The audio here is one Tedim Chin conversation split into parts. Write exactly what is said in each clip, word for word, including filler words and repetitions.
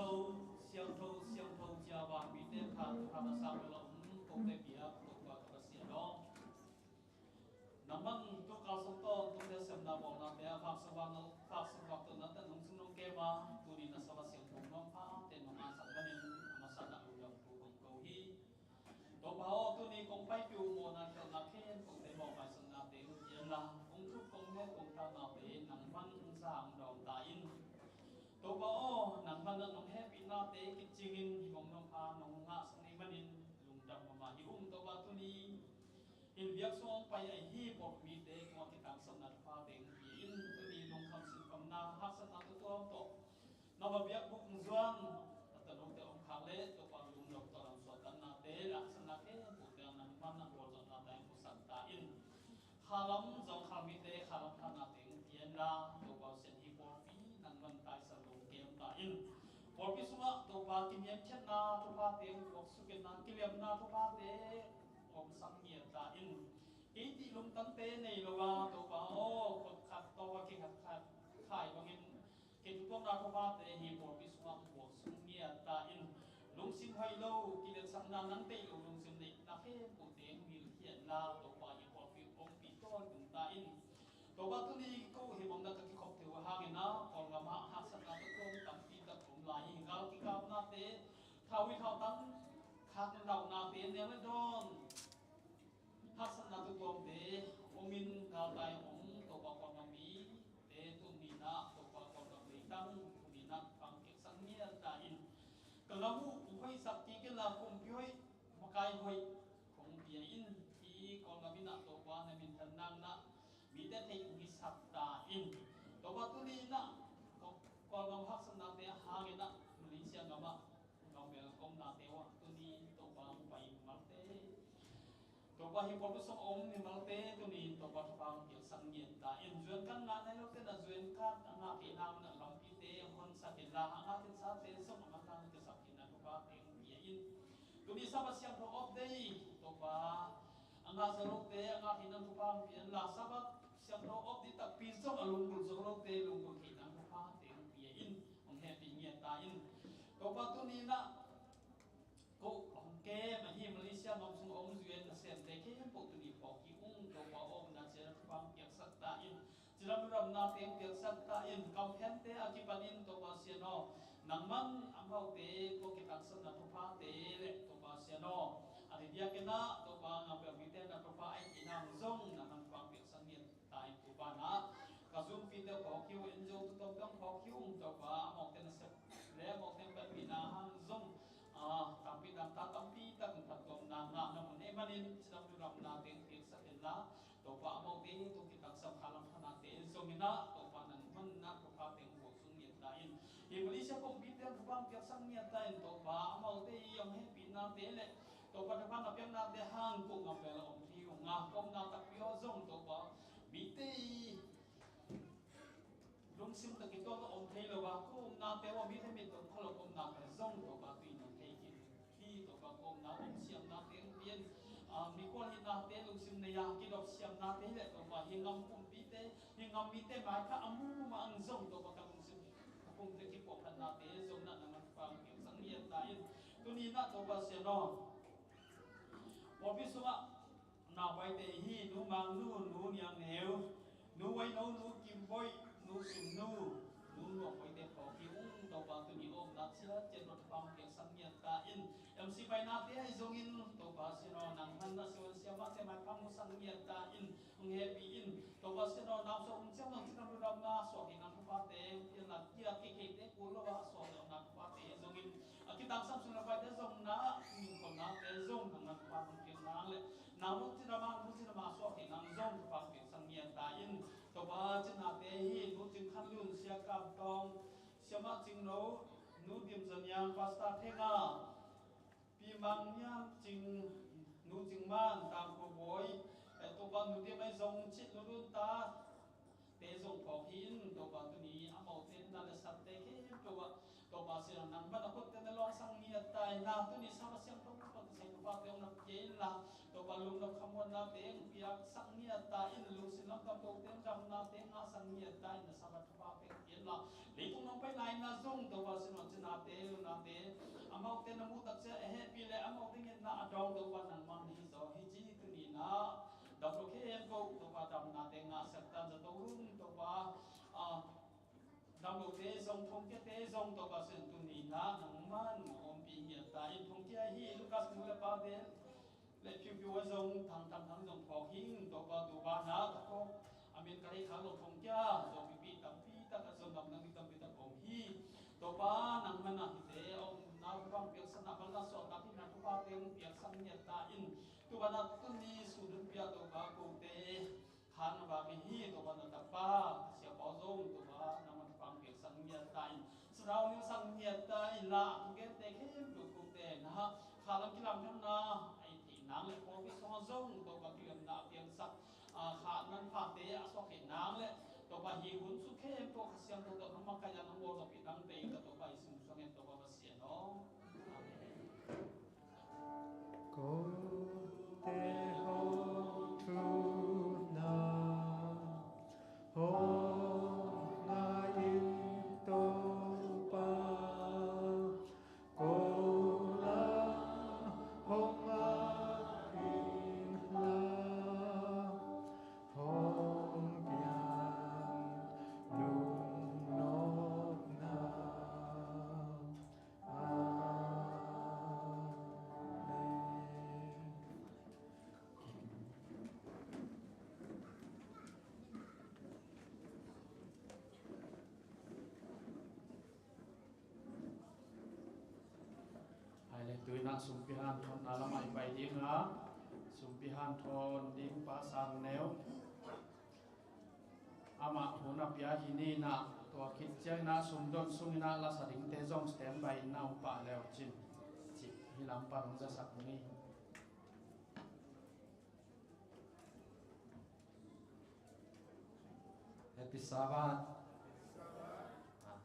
Siangtho, siangtho, cia vanmite phat, phat a sang lo om, kote bia, Topa ka Pasian aw. Nangman tu kal sung tawh, tungte semna bawlnate a khak sung vak, khak sung vak tawh na tan hong sung nong kem a, tuni na sa va siangtho nuam pha, te nong a sak manin, a masa na lungdam thu kong ko hi. Topa aw, tuni kong paipih uh mawhna khialhna khempeuhte mawh maisaknate hong pia inla, kong thup kong nget kong thahnate nangman hong za hong dawng ta in. Topa aw, nangman ah nong hehpihnate kicingin hih bang nong pha nong ngahsak ni manin lungdam mahmah hi ung. Topa tuni in biak sung hong pai ahi pawlpite kong a kitangsapna thuphate hong pia in. Tuni lungkham sinkamna haksatna tuamtuam tawh na va biakbuk hong zuan a tanote om khak le Topa lungnop tawh lam suahtaknate le haksatna khempeuhte ah nangman a gualzawhnate hong pusak ta in. Khalam zong khalmite khalam thahnate hong pia inla Topa Pasian hih pawlpi nangman taisan lo kem ta in. Pawlpi sungah Topa kiniamkhiatna thuphate hong puaksuk inla kiliamna thuphate hong sang ngiat ta in. Kei ti lungtangte nei lo a Topa aw, khutkhat tawh a kikhat khat khai bangin kitutuakna thuphate hih pawlpi sungah hong puaksuk ngiat ta in. Lungsim hoih lo, kiliatsakna nang deih lo lungsim neihna khempeuhte hong hilhkhiat inla Topa hih pawlpi hong ompih tawntung ta in. Topa tuni ko hih bangin ka kikhop thei uh hangin ah Kawlgam ah haksatna tuamtuam tampi tak om lai hi. Gal kikapnate, thau hi thautang khak naunate, neu le dawn haksatna tuamtuamte om in, galtai om, Topa Kawlgam mite tuni in ah Topa Kawlgam leitang tuni in ah pang kiksak ngiat ta in. Ka gam uh hoihsak kik inla kumpi hoih makai hoih kong pia in. Hih Kawlgam in ah Topa na minthan nang in ah mite theih hong hisak ta in. Topa tuni in ah Kawlgam haksatnate hangin ah Malaysia gam ah gam bel ka omnate uh ah tuni Topa hong pai mimalte, Topa hih pawlpi sung a om mimalte tuni in Topa thupha hong piaksak ngiat ta in. Zuan kan ngah nai lote in ah zuan kan a ngah theihna hong na lampite hong honsak inla a ngah theihsate zong a ngah nang kisap theihna thuphate hong pia in. Tuni Sabbath siangtho Off Day Topa a ngah zo lote a ngah theihna thupha hong pia inla Sabbath siangtho off day takpi zong a lunggulh zo lote lunggulh theihna thuphate hong pia in. Hong hehpih ngiat ta in. Topa tuni in ah ko hong kem ahi Malaysia gam sung a om zuan nasemte khempeuh tuni phawk hi ung. Topa aw, na ciat a thupha hong piaksak ta in. Cidam ludamnate hong piaksak ta in. Kamphente a kipanin Topa Pasian aw, nangman amaute ko kitangsapna thuphate le Topa Pasian aw, a didiakin ah Topa ngapel mite na thupha a ih inang zong nangman thupha hong piaksak ngiat ta in. Topa na ka zumfite phawk hi uh, N G O tuamtuam phawk hi ung. Topa amaute nasep le amaute hong panpihna hang zong tampi dangta tampi tak hong phattuamna ngahna mun ei manin cidam ludamnate hong piaksak inla Topa amaute hi tung kitangsap khalam thahnate zong in ah Topa nangman na thuphate hong puaksuk ngiat ta in. Hih Malaysia kumpite hong thupha hong piaksak ngiat ta in. Topa amaute hi hong hehpihnate le Topa thupha na piaknate hang ko ngapel a om thei ung a, ka omna takpi aw zong Topa mite lungsim tawh kituak a om thei lo a, ko omnate uh a mite mit tawh kholok omnate zong Topa tui nang thei khin hi. Topa ko omna om siamnate hong pia in. Mikual hihnate lungsim nei a kidop siamnate le Topa hih gam kumpite, hih gam mite mai kha a mu mah ang zong Topa ka lungsim ka kumte kipuahphatnate zong na nang a thupha hong piaksak ngiat ta in. Tuni in ah Topa Pasian aw, pawlpi sungah na paite hi, Nu Mang Nu, Nu Niang Neu, Nu Wai No, Nu Kim Boih, Nu Kim Nu, Nu Nuam Boihte phawk hi ung. Topa tuni omna ciat ciat lo thupha hong piaksak ngiat ta in. M C painate ahi zongin Topa Pasian aw, nangman na siavuan siamahte maiphang musak ngiat ta in. Hong hehpih in. Topa Pasian aw, namso um ciang zong cidam ludamna suak hi nang thuphate hong pia in la, kia kikheite kul lo a suak lo na thuphate ahi zongin a kitangsam sung le paite zong na min khonnate zong nangman thupha hong piak nang le nang lungsim a, lungsim a suak hi nang zong thupha hong piaksak ngiat ta in. Topa cinate hi, Nu Cing Khan Lun, Sia Kam Tawng, Siamah Cing No, Nu Dim Za Niang, Pastor Theng A, Pi Mang Niang Cing, Nu Cing Man, Tang Kho Bawi, eh, Topa Nu Dim Ai Zong, Cih Nu Lun Ta, te zong phawk hi in. Topa tuni amaute na le satte khempeuh ah Topa Pasian nangman a khutte na lawngsak ngiat ta in la, tuni Sabbath siangtho Topa Pasian Topa te hong na pia in la, Topa lungnop khamuannate hong piaksak ngiat ta in, lungsim lamdang tote hong damnate hong ngahsak ngiat ta in, na Sabbath thupha pia in. Leitung nong paina in ah zong Topa sin wan cinate, lunate, amaute na muh takciang a hehpih le amaute ngetna a dawng Topa nangmah na hi zaw hi ci. Tuni in ah damlo khempeuh Topa damnate ngahsak tan zato rung Topa, ah, damlote zong thongkiate zong Topa sin tuni in ah nangmah nong ompih ngiat ta in thongkia hi. Lukas nu le pate le piupiu a zong thang thang thang zong phawk hing Topa tu bana ka kawk a min ka lei khak lo thongkia zong pipi tampi tak a zong nang nang tampi tak om hi. Topa nang mana hite a om na bang piaksan na bang na suak na pi na Topa teng piaksan ngiat ta in tu bana tuni su dun pia Topa kote khan na ba mi hi Topa na tapa sia pau zong Topa nang mana bang piaksan ngiat ta in Surrounding sang ngiat ta in la, a thugente khempeuh kote na, khalam kilam thang na, a i thei nang le pawlpi song a zong Topa kilamna a piangsak, a khat man phate a suak thei nang le Topa hi hun su khempeuh Kha Siangtho tawh nang makaih a nang bawl zawpih dangte in ka Topa i sung song en Topa Pasian aw. Amen. Kote hong thupna hong ngah in Topa, ko la hong ngah in la, hong piang lungnopna. Amen. Hai le, tu-in ah sumpi hanthawnna lamah i pai ding a, sumpi hanthawn ding Pa Sang Neu. Amah hun a pia hi ni in ah, tua khit ciangin ah sumdon sungin ah lasa dingte zong standby in na um pah le uh cin. Cih hi lam pan hong zasak ni. Happy Sabbath. Ah,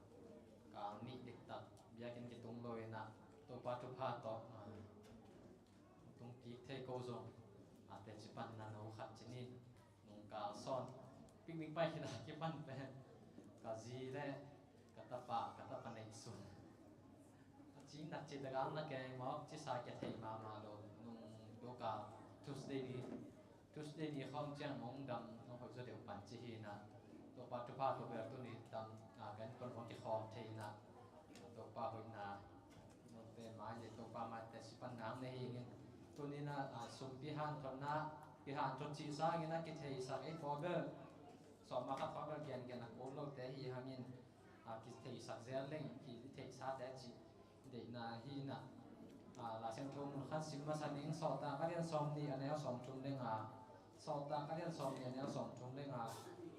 kal nih diktak biakinn kitung lo in ah Topa thupha tawh, ah, tung kik thei ko zong, ah, teci panna no khat ci ni. Nung kal sawn picnic pai khit a kipan pen ka zi le ka tapa, ka tapa neih sun a cing nak ci, tagal na keng mawk ci sa kia thei mahmah lo. Nung tua ka Tuesday ni, Tuesday ni khawng ciang hong dam, hong hoih zaw deuh pan ci hi in ah, Topa thupha tua bel tuni dam, a, kan kon hong kikhawm thei in ah, Topa hoihna, note mai le Topa mai teci panna nei hi ing in. Tuni in ah, a, sumpi hanthawnna, kihanthawn cih sangin a kitheisak ei khawvel, sawm a khat khawvel gengen a kul lote hi hangin, a, kitheisak zel leng, kitheisate cih deihna hi in ah, a, Lai Siangtho mun khat sim masa ning. Sawltak a lian sawmnih a neu sawmthum le nga, Sawltak a lian sawmnih a neu sawmthum le nga.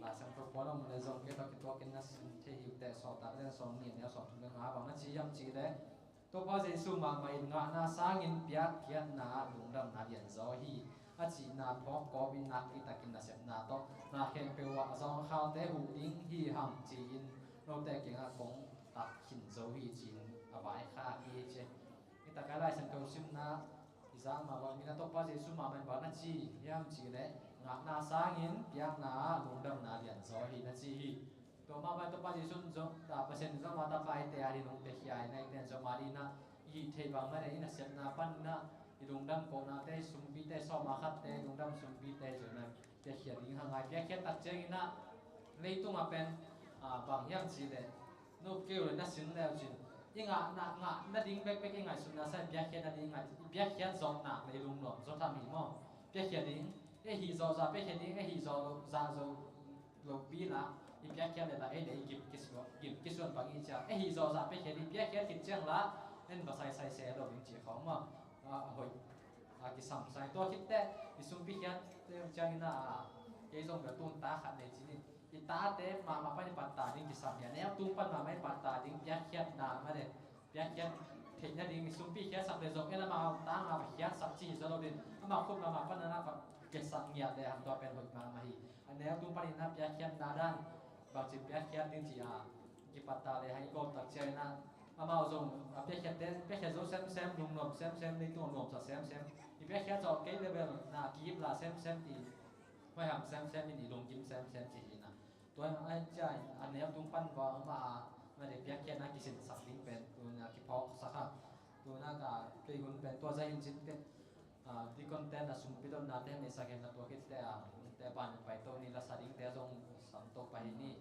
Lai Siangtho puan om le zong kei tawh kituakin na sim thei hi uh teh, Sawltak a lian sawmnih a neu sawmthum le nga bang na ci hiam cih leh, Topa Jesu mahmah in ngahna sangin piakkhiatna ah lungdamna lianzaw hi, a cihna phawk kawmin nakpi takin nasepna tawh na khempeuh ah zawngkhalte huh ding hi hang ci-in note kiangah kong tak khin zo hi ci-in a vaikhak hi ci. Hi tak a Lai Siangtho simna i zak mah bangin a Topa Jesu mahmah in bang na ci hiam cih leh, ngahna sangin piakna ah lungdamna lianzaw hi na ci hi. Tua mah bang Topa Jesu in zong, ta Pasian in zong mah tapa i te a ding hong piakhia in a, i ten zong mah ding in a, i hih theih bang mah ding in a, i nasepna pan in a, i lungdam kohnate, i sumpite, sawm a khatte, i lungdam sumpite zong in a piakhia ding hang a, i piakhia tak ciangin a, leitung a pen, a, bang hiam cih leh, no keu le na sin leu cin, i ngah na, ngah nading bekbek i ngaihsutna sa, i piakhia nading i ngai, i piakhia zawh nak le i lungnuam zaw tham hi maw? Piakhia ding, e hih zawh zah piakhia ding, e hih zawh lo zah zo lo pi la, i piakhia le la, e le i gim kisuan, gim kisuan bang i cia, e hih zawh zah piakhia ding, piakhia khit ciang la, en va saisai se lo ding ci khawng maw? A, a hoih. A, kisam sai tua khit teh, i sumpi khiat te ciangin a, kei zong bel tun ta khat nei ci ni. I tate mahmah pan i patta ding kisam hi a, neu tung pan mahmah i patta ding piakkhiatna mah le, piakkhiat theih nading i sumpi khiatsak le zong en amau tang a va khiatsak ci hi zaw lo ding. Amau khut mahmah pan a na va kiatsak ngiat le hang tua pen hoih mahmah hi. A neu tung pan i na piakkhiatna dan bangci piakkhiat ding ci a, kipatta le hang i gawp tak ciangin a, amau zong a piakkhiatte, piakkhiat zo semsem, lungnuam semsem, leitung a nuamsa semsem. I piakkhiat zawh kei le bel na kihip la semsem, i huaiham semsem in i lunggim semsem ci hi na. Tua a, a neu tung pan va ma a, ma de piak khian a kisin sak ding pen tuna kiphawk sak a. Tuna ka tui hun pen tua zai hin cin pen, a, dikon ten a sumpi donna ten i sak hen a tua kit te a, te pan pai to ni la sa ding te zong sam to pa hi ni.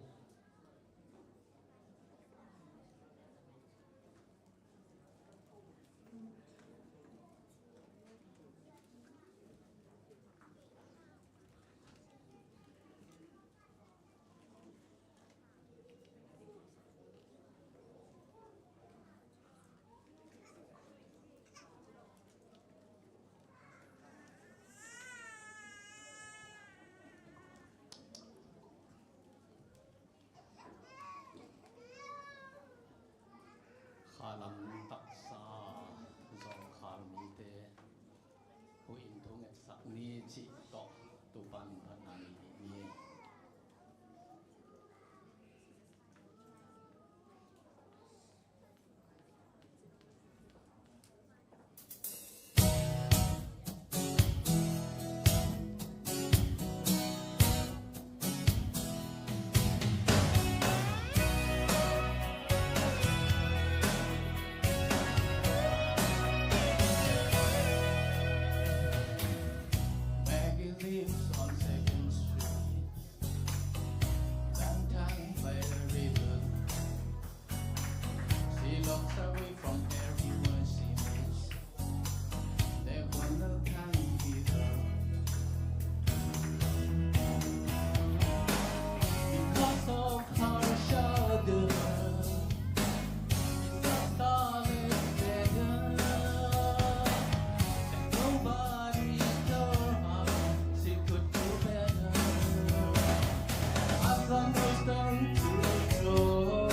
Khalam taksa zawngkhal mite huih in thu ngetsak ni cih tawh tupan phatna nei ni. Maggie lives on Second Street, downtown by the river. She looks away from everyone she meets. They wanna come with her. Because of her shoulder, it's not always better. Nobody told her she could do better. I've got no stone to throw,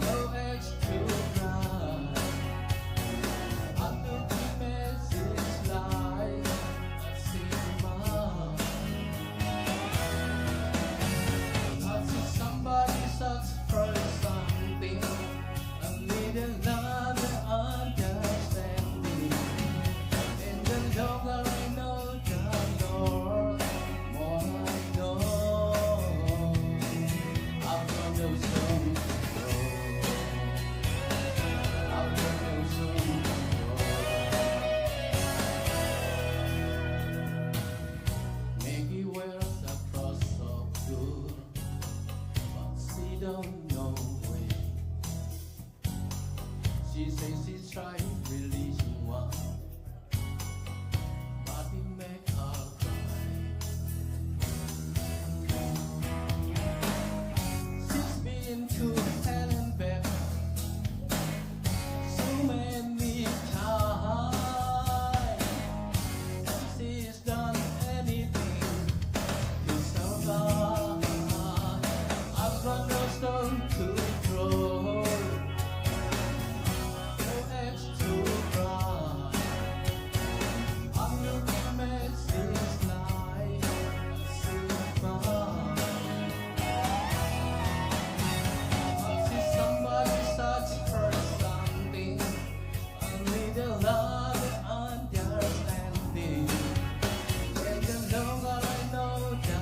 no axe to grind. I'm looking message like a simmer. I see somebody search for something. I need another understanding. In the longer I know, the more, more I know. I've got no stone to throw. I've got no stone to throw. Maggie wears a cross of gold, but she don't know where. She says she tried releasing one, but it make her cry. She's been to hell and back so many times. And she's done anything to survive. I've got no stone to throw, no axe to grind. I'm looking message like a simmer. I see somebody search for something. I need a lot of understanding. And the longer I know, the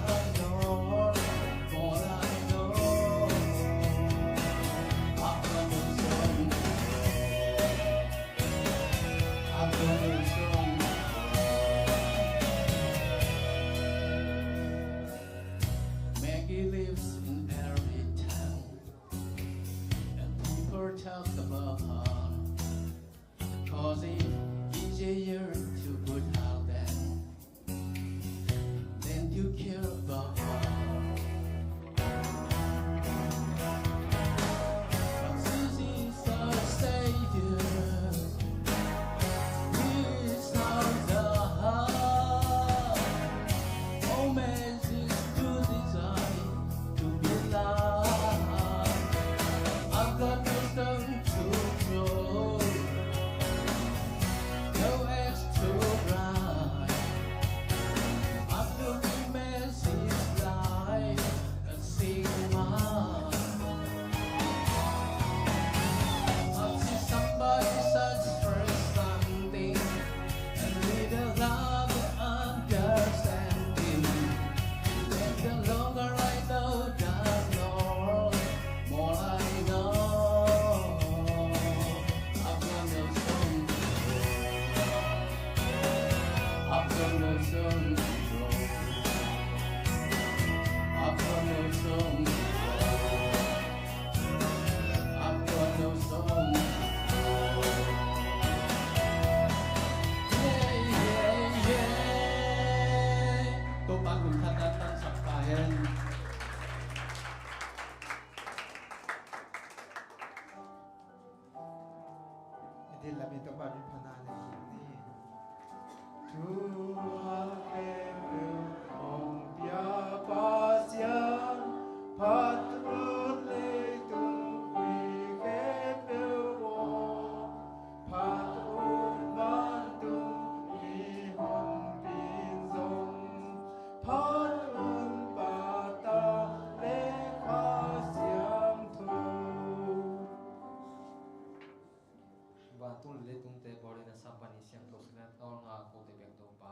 more, more I know. I've got no stone to throw. I've got no stone to throw. Maggie lives in every town, and people talk about her. 'Cause it's easier to put her down than to care about her. But this is our status, this is our love. Always is to desire to be loved. I've got no stone to throw, no axe to Lamin Topa min phatna nei hi ni. Thu a khempeuh hong pia Pasian, phat ut leitung mi khempeuh aw, phat ut vantung mi honpi zong, phat ut Pa, Ta le Kha Siangtho. Vantung le leitungte bawlin a sa pan i siangtho sinan a awlnga kote piak Topa.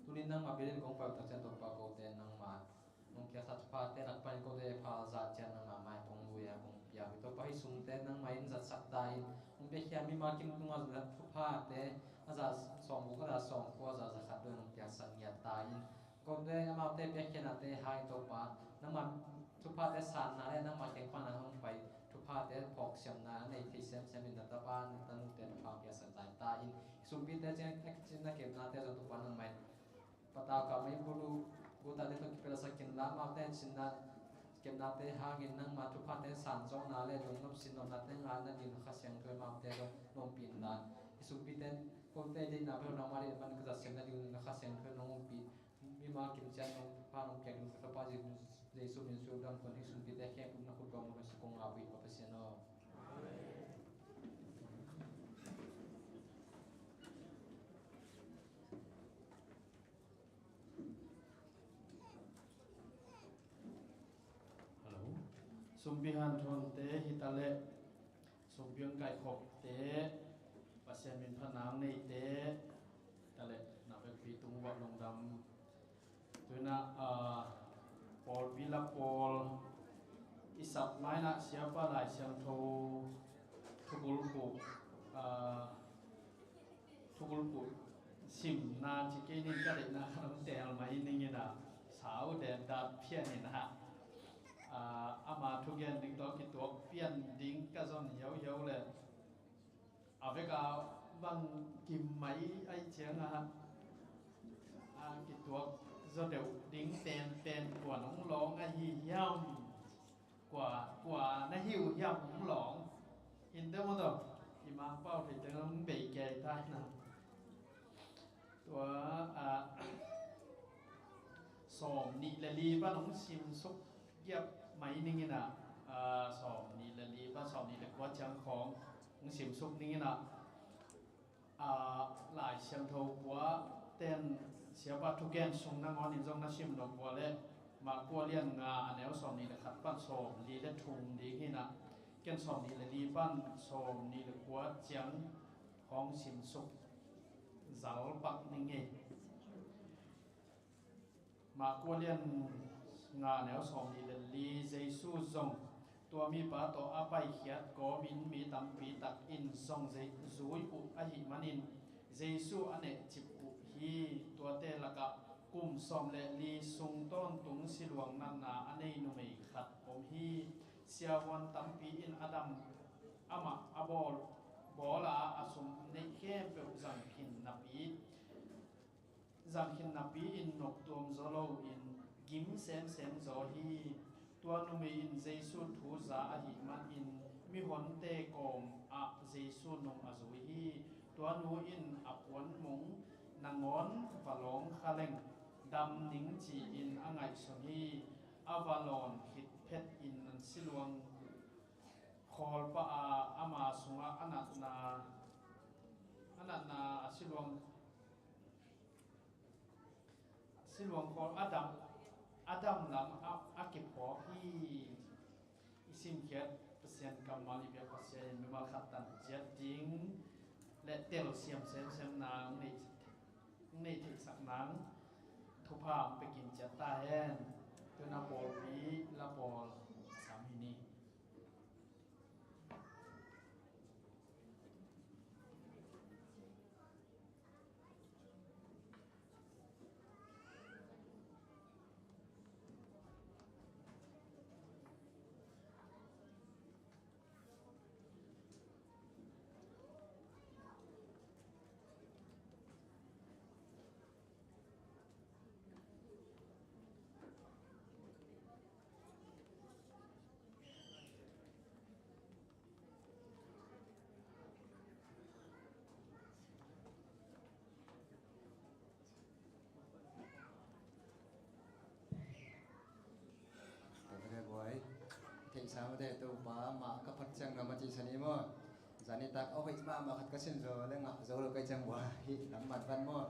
Tunin nangmah biakinn kong pai uh tak ciang Topa kote nangmah nong piaksa thuphate lak panin kote pha zah ciang nangmah mai kong lui a kong piak uh Topa, hih sumte nangmah in zatsak ta in, hong piakhia mimal kim tungah thuphate a zah sawmguk, a zah sawmkua, a zah zakhat dong nong piaksak ngiat ta in. Kote amaute piakkhiatnate hang Topa, nangmah thuphate sanna le nangmah kiang pana hong pai thuphate phawksiamna a nei thei semsem in na tapa na tanute thupha piaksak ta in. Sumpite ciang a kicinna kepnate zong Topa nangmah in patau kah mai bulu butate tawh kipelsak in la, amaute cinna kepnate hangin nangmah thuphate san zawhna le lungnop sinnopnate ngahna ding Kha Siangtho amaute zong nong ompih in la. I sumpite kote deihna bel nangmah deih man ka zat sem nading Kha Siangtho nong ompih. Mimal kim ciang nong pha nong piak ding Topa Jesu min suang dam kon hih sumpite khempeuh na khut kong nong hong kong ngah uh hi Topa Pasian aw. Hello. Sumpi hanthonte hi ta leh, sumpi hong kaikhopte, Pasian min phatna hong neite hi ta leh, na vekpi tung uah lungdam. Tuinah, ah, pawlpi la pawl i sap mainah Siapa Lai Siangtho thubulpuk, ah, thubulpuk simna ci kei ning, ka deihna khat hong teel mai ning inah, sau den dat phian inah, ah, ama thugen ding tawh kituak pian ding ka zon hiauhiau le a vek a bang kim mai aih ciangah, a kituak zaw deuh ding penpen kua nong lawng ahi hiam? Kua, kua na hi uh hiam hong lawng? Innte maw taw, i mangpau theite hong bei kei ta hi na. Tua, a, sawm nih le li pan hong simsuk giap mai ning inah, a, sawm nih le li pan sawm nih le kua ciang khawng hong simsuk ning inah, a, Lai Siangtho kua ten Siapa thugen sung nangawnin zong na sim nop ua le, Marku a lian nga a neu sawm nih le khat pan sawm li le thum ding hi inah, ken sawm nih le li pan sawm nih le kua ciang hong simsuk zal pak ning ei. Marku a lian nga neu sawm nih le li. Jesu zong tua mipa tawh a paikhiat kawmin mi tampi tak in zong zei-, zui uh ahih manin Jesu a nehcip uh hi. Tuate lakah kum sawm le li sung tawntung siluang natna a nei numei khat om hi. Siavuan tampi in a dam, amah a bawl, bawl a, a sum neih khempeuh zang khin napi, zang khin napi-in noptuam zaw loin gim semsem zaw hi. Tua numei in Jesu thu za ahih manin mihonte kawmah Jesu nung a zui hi. Tua nu in a puanmung nangawn va lawng kha leng, dam ning ci-in a ngaihsun hi. A va lawn khit phetin siluang khawl pah a, ama sungah a natna, a natna a siluang, siluang khawl a dam, a dam lam a, a kiphawk hi. I simkhiat Pasian kammal i biak Pasian in mimal khat tan ciat ding le telsiam semsem nang nei, nei theihsak nang thupha hong pia kim ciat ta hen. Tuna pawlpi la pawl a sam hi ni. Amate Topa mah ka phat ciang nuam a cihsan hi maw? Zanitak a hoih mahmah khat ka sin zo le ngah zo lo ka hih ciang bua hi lam mat van maw?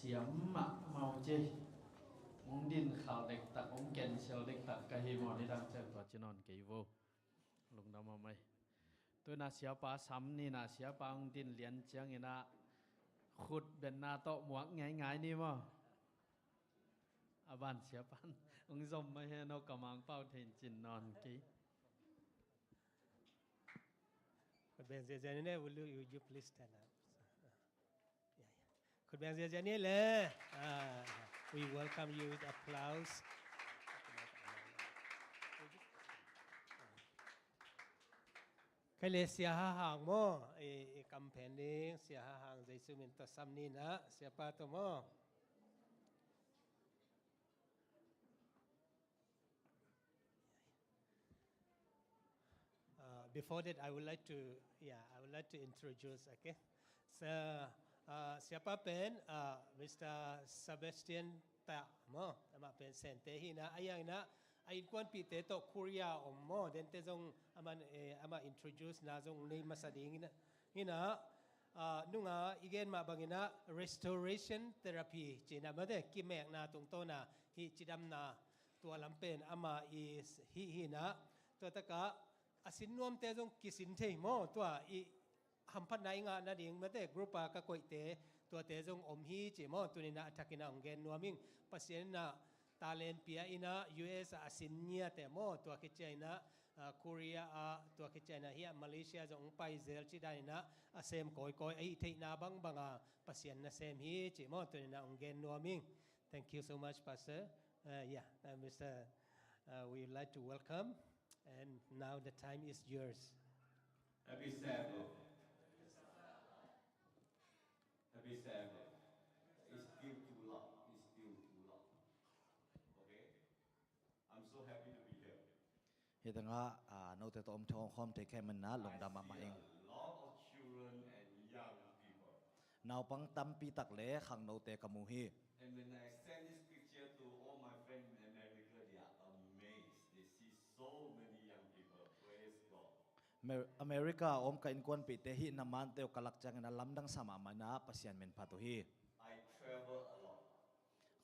Siam mahmah uh ci. Hong din khal dektak, hong cancel dektak ka hi maw, nidang ciang tua ci nawn kei vo. Lungdam mahmah ei. Tu-in ah siapa sam ni-in ah, siapa hong din lian ciangin ah khut betna tawh muak ngeingai ni maw. A ban siapa in hong zom mah hi, no, ka Mangpau thei in cin nawn kei. Khut beng ziahziah ni leh, will you, you, you please stand up? Yeah, yeah. Khut beng ziahziah ni leh. Ah, we welcome you with applause. Kei leh Sia Ha Hang maw, i, i kam phen ding, Sia Ha Hang Jesu min tawh sam ni-in ah, siapa tawh maw. Uh, before that, I would like to, yeah, I would like to introduce, okay? So, uh, siapa pen, uh, Mister Sebastian Tah maw, amah pen Sente hi-in ah, a yang in ah, a innkuanpihte tawh Korea om maw, dente zong amah, eh, amah introduce na zong nei masa ding in ah, hi-in ah, ah, nunga i gen mah bangin ah restoration therapy ci-in ah, mate, kimekna tungtawn a hih cidamna tua lam pen amah i hih hi-in ah, tua takah a sin nuamte zong kisin thei maw, tua i hamphatna i ngah nading, mate, group a ka koihte, tuate zong om hi ci maw, tuni-in ah a thakin ah hong gen nuam ing. Pasian in ah talent pia in ah U S ah a sin ngiate maw, tua khit ciangin ah, ah, Korea ah, tua khit ciangin ah hih ah Malaysia zong hong pai zel cih danin ah a sem kawikawi, a hih theihna bangbang a Pasian nasem hi ci maw, tuni-in ah hong gen nuam ing. Thank you so much, Pastor. Uh, yeah, uh, Mister, uh, we would like to welcome, and now the time is yours. Happy Sabbath. Happy Sabbath. It's still too loud. It's still too loud. Okay? I'm so happy to be here. Hih tengah, ah, note tawh om thei, hong khawm thei ka hih manin ah lungdam mahmah ing. I see a lot of children and young people. Naupang tampi tak le khangnote ka mu hi. And when I send this picture to all my friends in America, they are amazed. They see so many young people. Praise God. Mer-, America a om ka innkuanpihte hih na mante uh ka lak ciangin a lamdang sa mahmah in ah Pasian min phat uh hi. I travel a lot.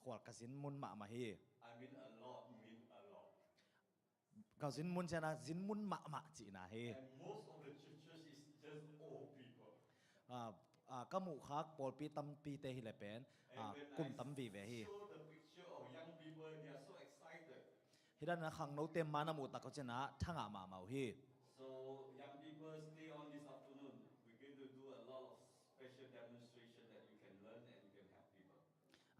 Khual ka zin mun mahmah hi. I mean a lot, mean a lot. Ka zin mun ciangin ah zin mun mahmah cihna hi. And most of the churches is just old people. Ah, ah, ka muh khak pawlpi tampite hi leh pen, ah, kum tam vive hi. And when I show the picture of young people, they are so excited. Hih dan a khangnote ma na muh tak uh ciangin ah thangah mahmah uh hi. So young people, stay on this afternoon. We're going to do a lot of special demonstration that you can learn and you can help people.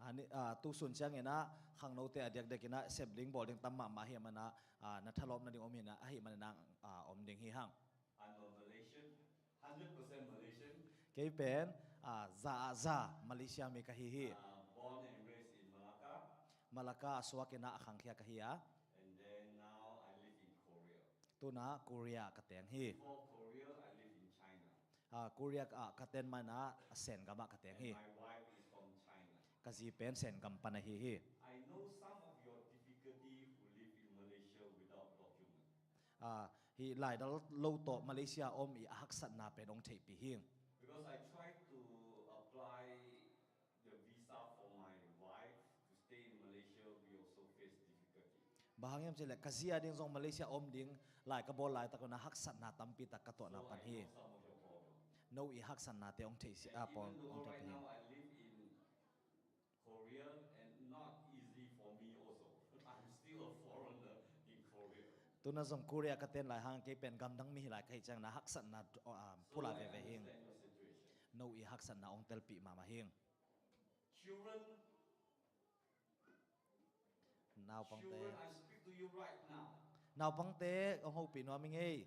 Ah, ni, ah, tu sun ciangin ah khangnote a diakdiakin ah sep ding bawl ding tam mahmah hi manin ah, ah, na thalawp nading om hi-in ah, ahih manin ah, ah, om ding hi hang. I'm a Malaysian, hundred percent Malaysian. Kei pen, ah, za ah za Malaysia mi ka hi hi. Uh, born and raised in Malacca. Malacca a suakin ah a khangkhia ka hi a. And then now I live in Korea. Tu-in ah Korea ka teng hi. Before Korea, I live in China. Ah, Korea ah ka ten manin ah Sen gam ah ka teng hi. And my wife is from China. Ka zi pen Sen gam pan ahi hi. I know some of your difficulty who live in Malaysia without document. Ah, hih laidal lo tawh Malaysia om i a haksatna pen hong theihpih hi. Because I try to apply the visa for my wife to stay in Malaysia, we also face difficulty. Bang hang hiam cih leh ka zi a ding zong Malaysia om ding lai ka bawl laitak un a haksatna tampi tak ka tuahna pan hi. So I know some of your problem. No i haksatnate hong theih si, ah, pawl hong theih hi. And even though right now I live in Korea and not easy for me also. I'm still a foreigner in Korea. Tu-in ah zong Korea ka ten lai hang kei pen gamdang mi hi lai ka hih ciangin ah haksatna, ah, pulak veve hi ing. So I understand your situation. No i haksatna hong telpih mahmah hi ing. Children, naupangte. Children, I speak to you right now. Naupangte, hong hopih nuam ing ei.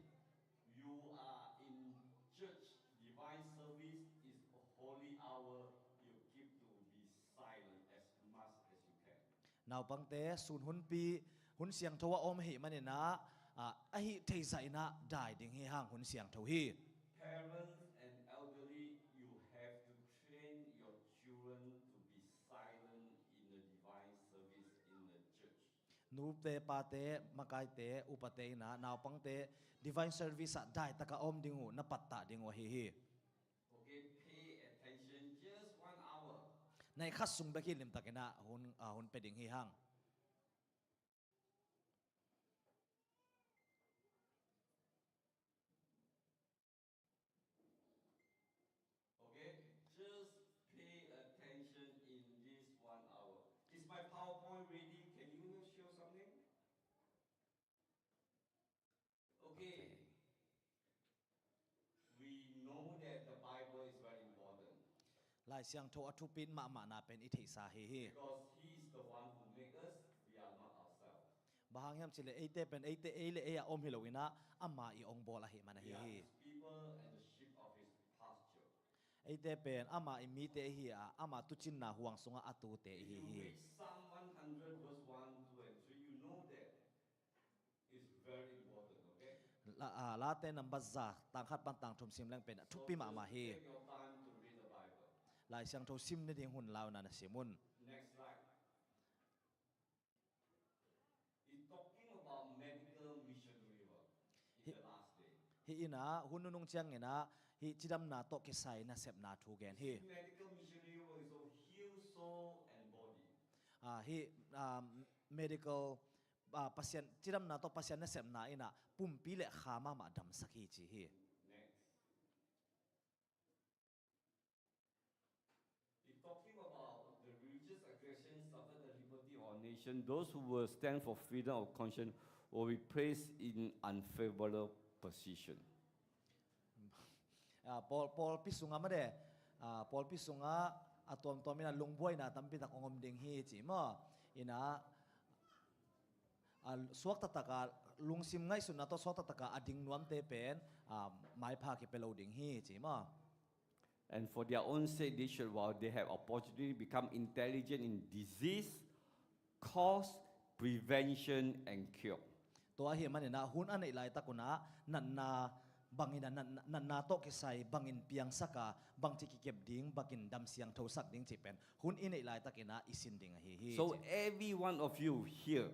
You are in church, divine service is a holy hour. You keep to be silent as much as you can. Naupangte, sun hunpi, hun siangtho a om ahih manin ah, ah, ahih theih zah in ah dai ding hi hang, hun siangtho hi. Parents and elderly, you have to train your children to be silent in the divine service in the church. Nute, pate, makaite, upate in ah naupangte divine service ah daitak a om ding uh na pattah ding uh ahi hi. Okay, pay attention just one hour. Nai khat sung bek hi limtakin ah hun, ah, hun pia ding hi hang. Lai Siangtho a thupit mahmahna pen i theihsa hi hi. Because He is the one who made us, we are not ourselves. Bang hang hiam cih leh eite pen eite ei le ei a om hi lo in ah, amah i ong bawl ahih man ahi We are hi. His people and the sheep of His pasture. Eite pen amah i mite ahi a, amah tuucinna huang sungah a tuute i hi You hi. read Psalm one hundred verse one, two, and three, you know that it's very important, okay? La, a, Late number za, tang khat pan tang thum sim leng pen a thupi mahmah hi. Take your time to read the Bible. Lai Siangtho sim nading hun launa na sim un. Next slide. He's talking about medical missionary work in the last day. Hih in ah hun nunung ciangin ah hih cidamna tawh kisai nasepna thu gen hi. Medical missionary work is to heal soul and body. A, hih, a, medical, a, Pasian, cidamna tawh Pasian nasepna in ah pumpi le kha mahmah damsak hi ci hi. Next. He's talking about the religious aggression suffer the liberty of our nation. Those who will stand for freedom of conscience will be placed in unfavorable position. A, pawl, pawlpi sungah mah de, a, pawlpi sungah a tuamtuam in ah lungbuaina tampi tak ong om ding hi ci maw. In ah, a, suakta tak a lungsim ngaihsutna tawh suakta tak a a ding nuamte pen, a, maipha kipia lo ding hi ci maw. And for their own sake, they should, while they have opportunity, become intelligent in disease, cause, prevention, and cure. Tua ahih manin ah hun a neih laitak un ah natna bangin ah, natna, natna tawh kisai bangin piangsak a, bangci kikep ding, bangin dam siangthosak ding cih pen hun i neih laitakin ah i sin ding ahi hi. So every one of you here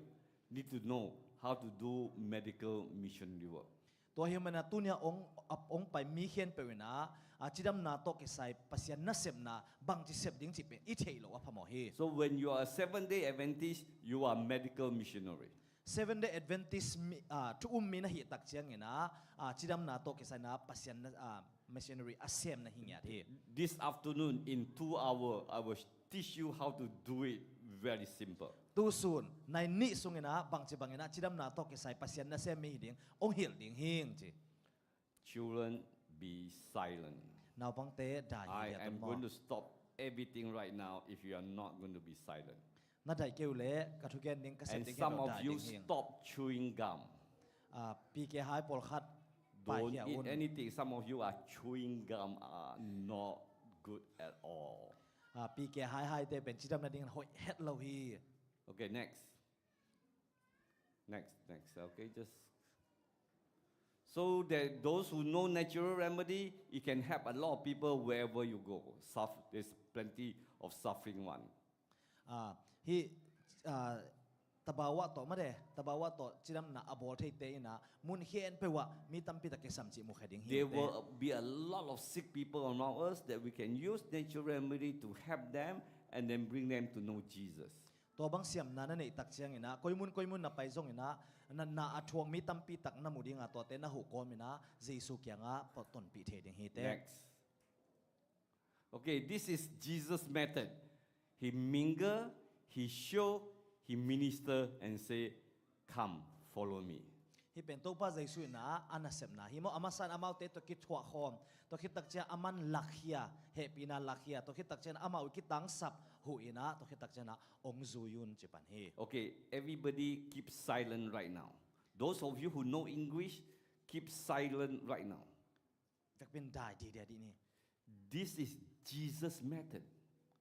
need to know how to do medical missionary work. Tua hi manin ah tuni a ong, ap, ong pai mi khempeuh in ah, a, cidamna tawh kisai Pasian nasepna bangci sep ding cih pen i theih loh a phamawh hi. So when you are a Seventh-day Adventist, you are medical missionary. Seventh Day Adventist mi, a, thu um mi na hih tak ciangin ah, a, cidamna tawh kisai in ah Pasian na, a, missionary a sem na hi ngiat hi. This afternoon, in two hours, I will teach you how to do it very simple. Tusun nai nih sungin ah bangci bangin ah cidamna tawh kisai Pasian nasem mi hi ding ong hilh ding hing ci. Children, be silent. Naupangte dai hi. I am going to stop everything right now if you are not going to be silent. Na daih kei uh leh ka thugen ding ka sep And ding hi some lo, of dai you ding hing. Stop chewing gum. A, P K hai pawlkhat pai Don't khia eat un. Anything. Some of you are chewing gum are not good at all. A, P K hai haite pen cidam nading hoih het lo hi. Okay, next. Next, next. Okay, just so that those who know natural remedy, it can help a lot of people wherever you go. Suf- there's plenty of suffering one. A, hih, a, tabawa tawh mah de, tabawa tawh cidamna a bawl theite in ah mun khempeuh ah mi tampi tak kisam cih mu khe ding hi. There will be a lot of sick people around us that we can use natural remedy to help them and then bring them to know Jesus. Tua bang siamna na neih tak ciangin ah koimun koimun na pai zongin ah natna a thuak mi tampi tak na mu ding a, tuate na huh kawmin ah Jesu kiangah pawt tonpih thei ding hi teh. Next. Okay, this is Jesus' method. He mingle, he show, he minister and say, "Come, follow me." Hih pen Topa Jesu in ah a nasepna hi maw, a masa in amaute tawh kithuah khawm, tua khit tak ciang aman lakkhia, hehpihna lakkhia, tua khit tak ciang amau kitangsap huh in ah, tua khit tak ciang ah ong zui un ci pan hi. Okay, everybody keep silent right now. Those of you who know English, keep silent right now. Vekpi in dai dihdia dih ni. This is Jesus' method.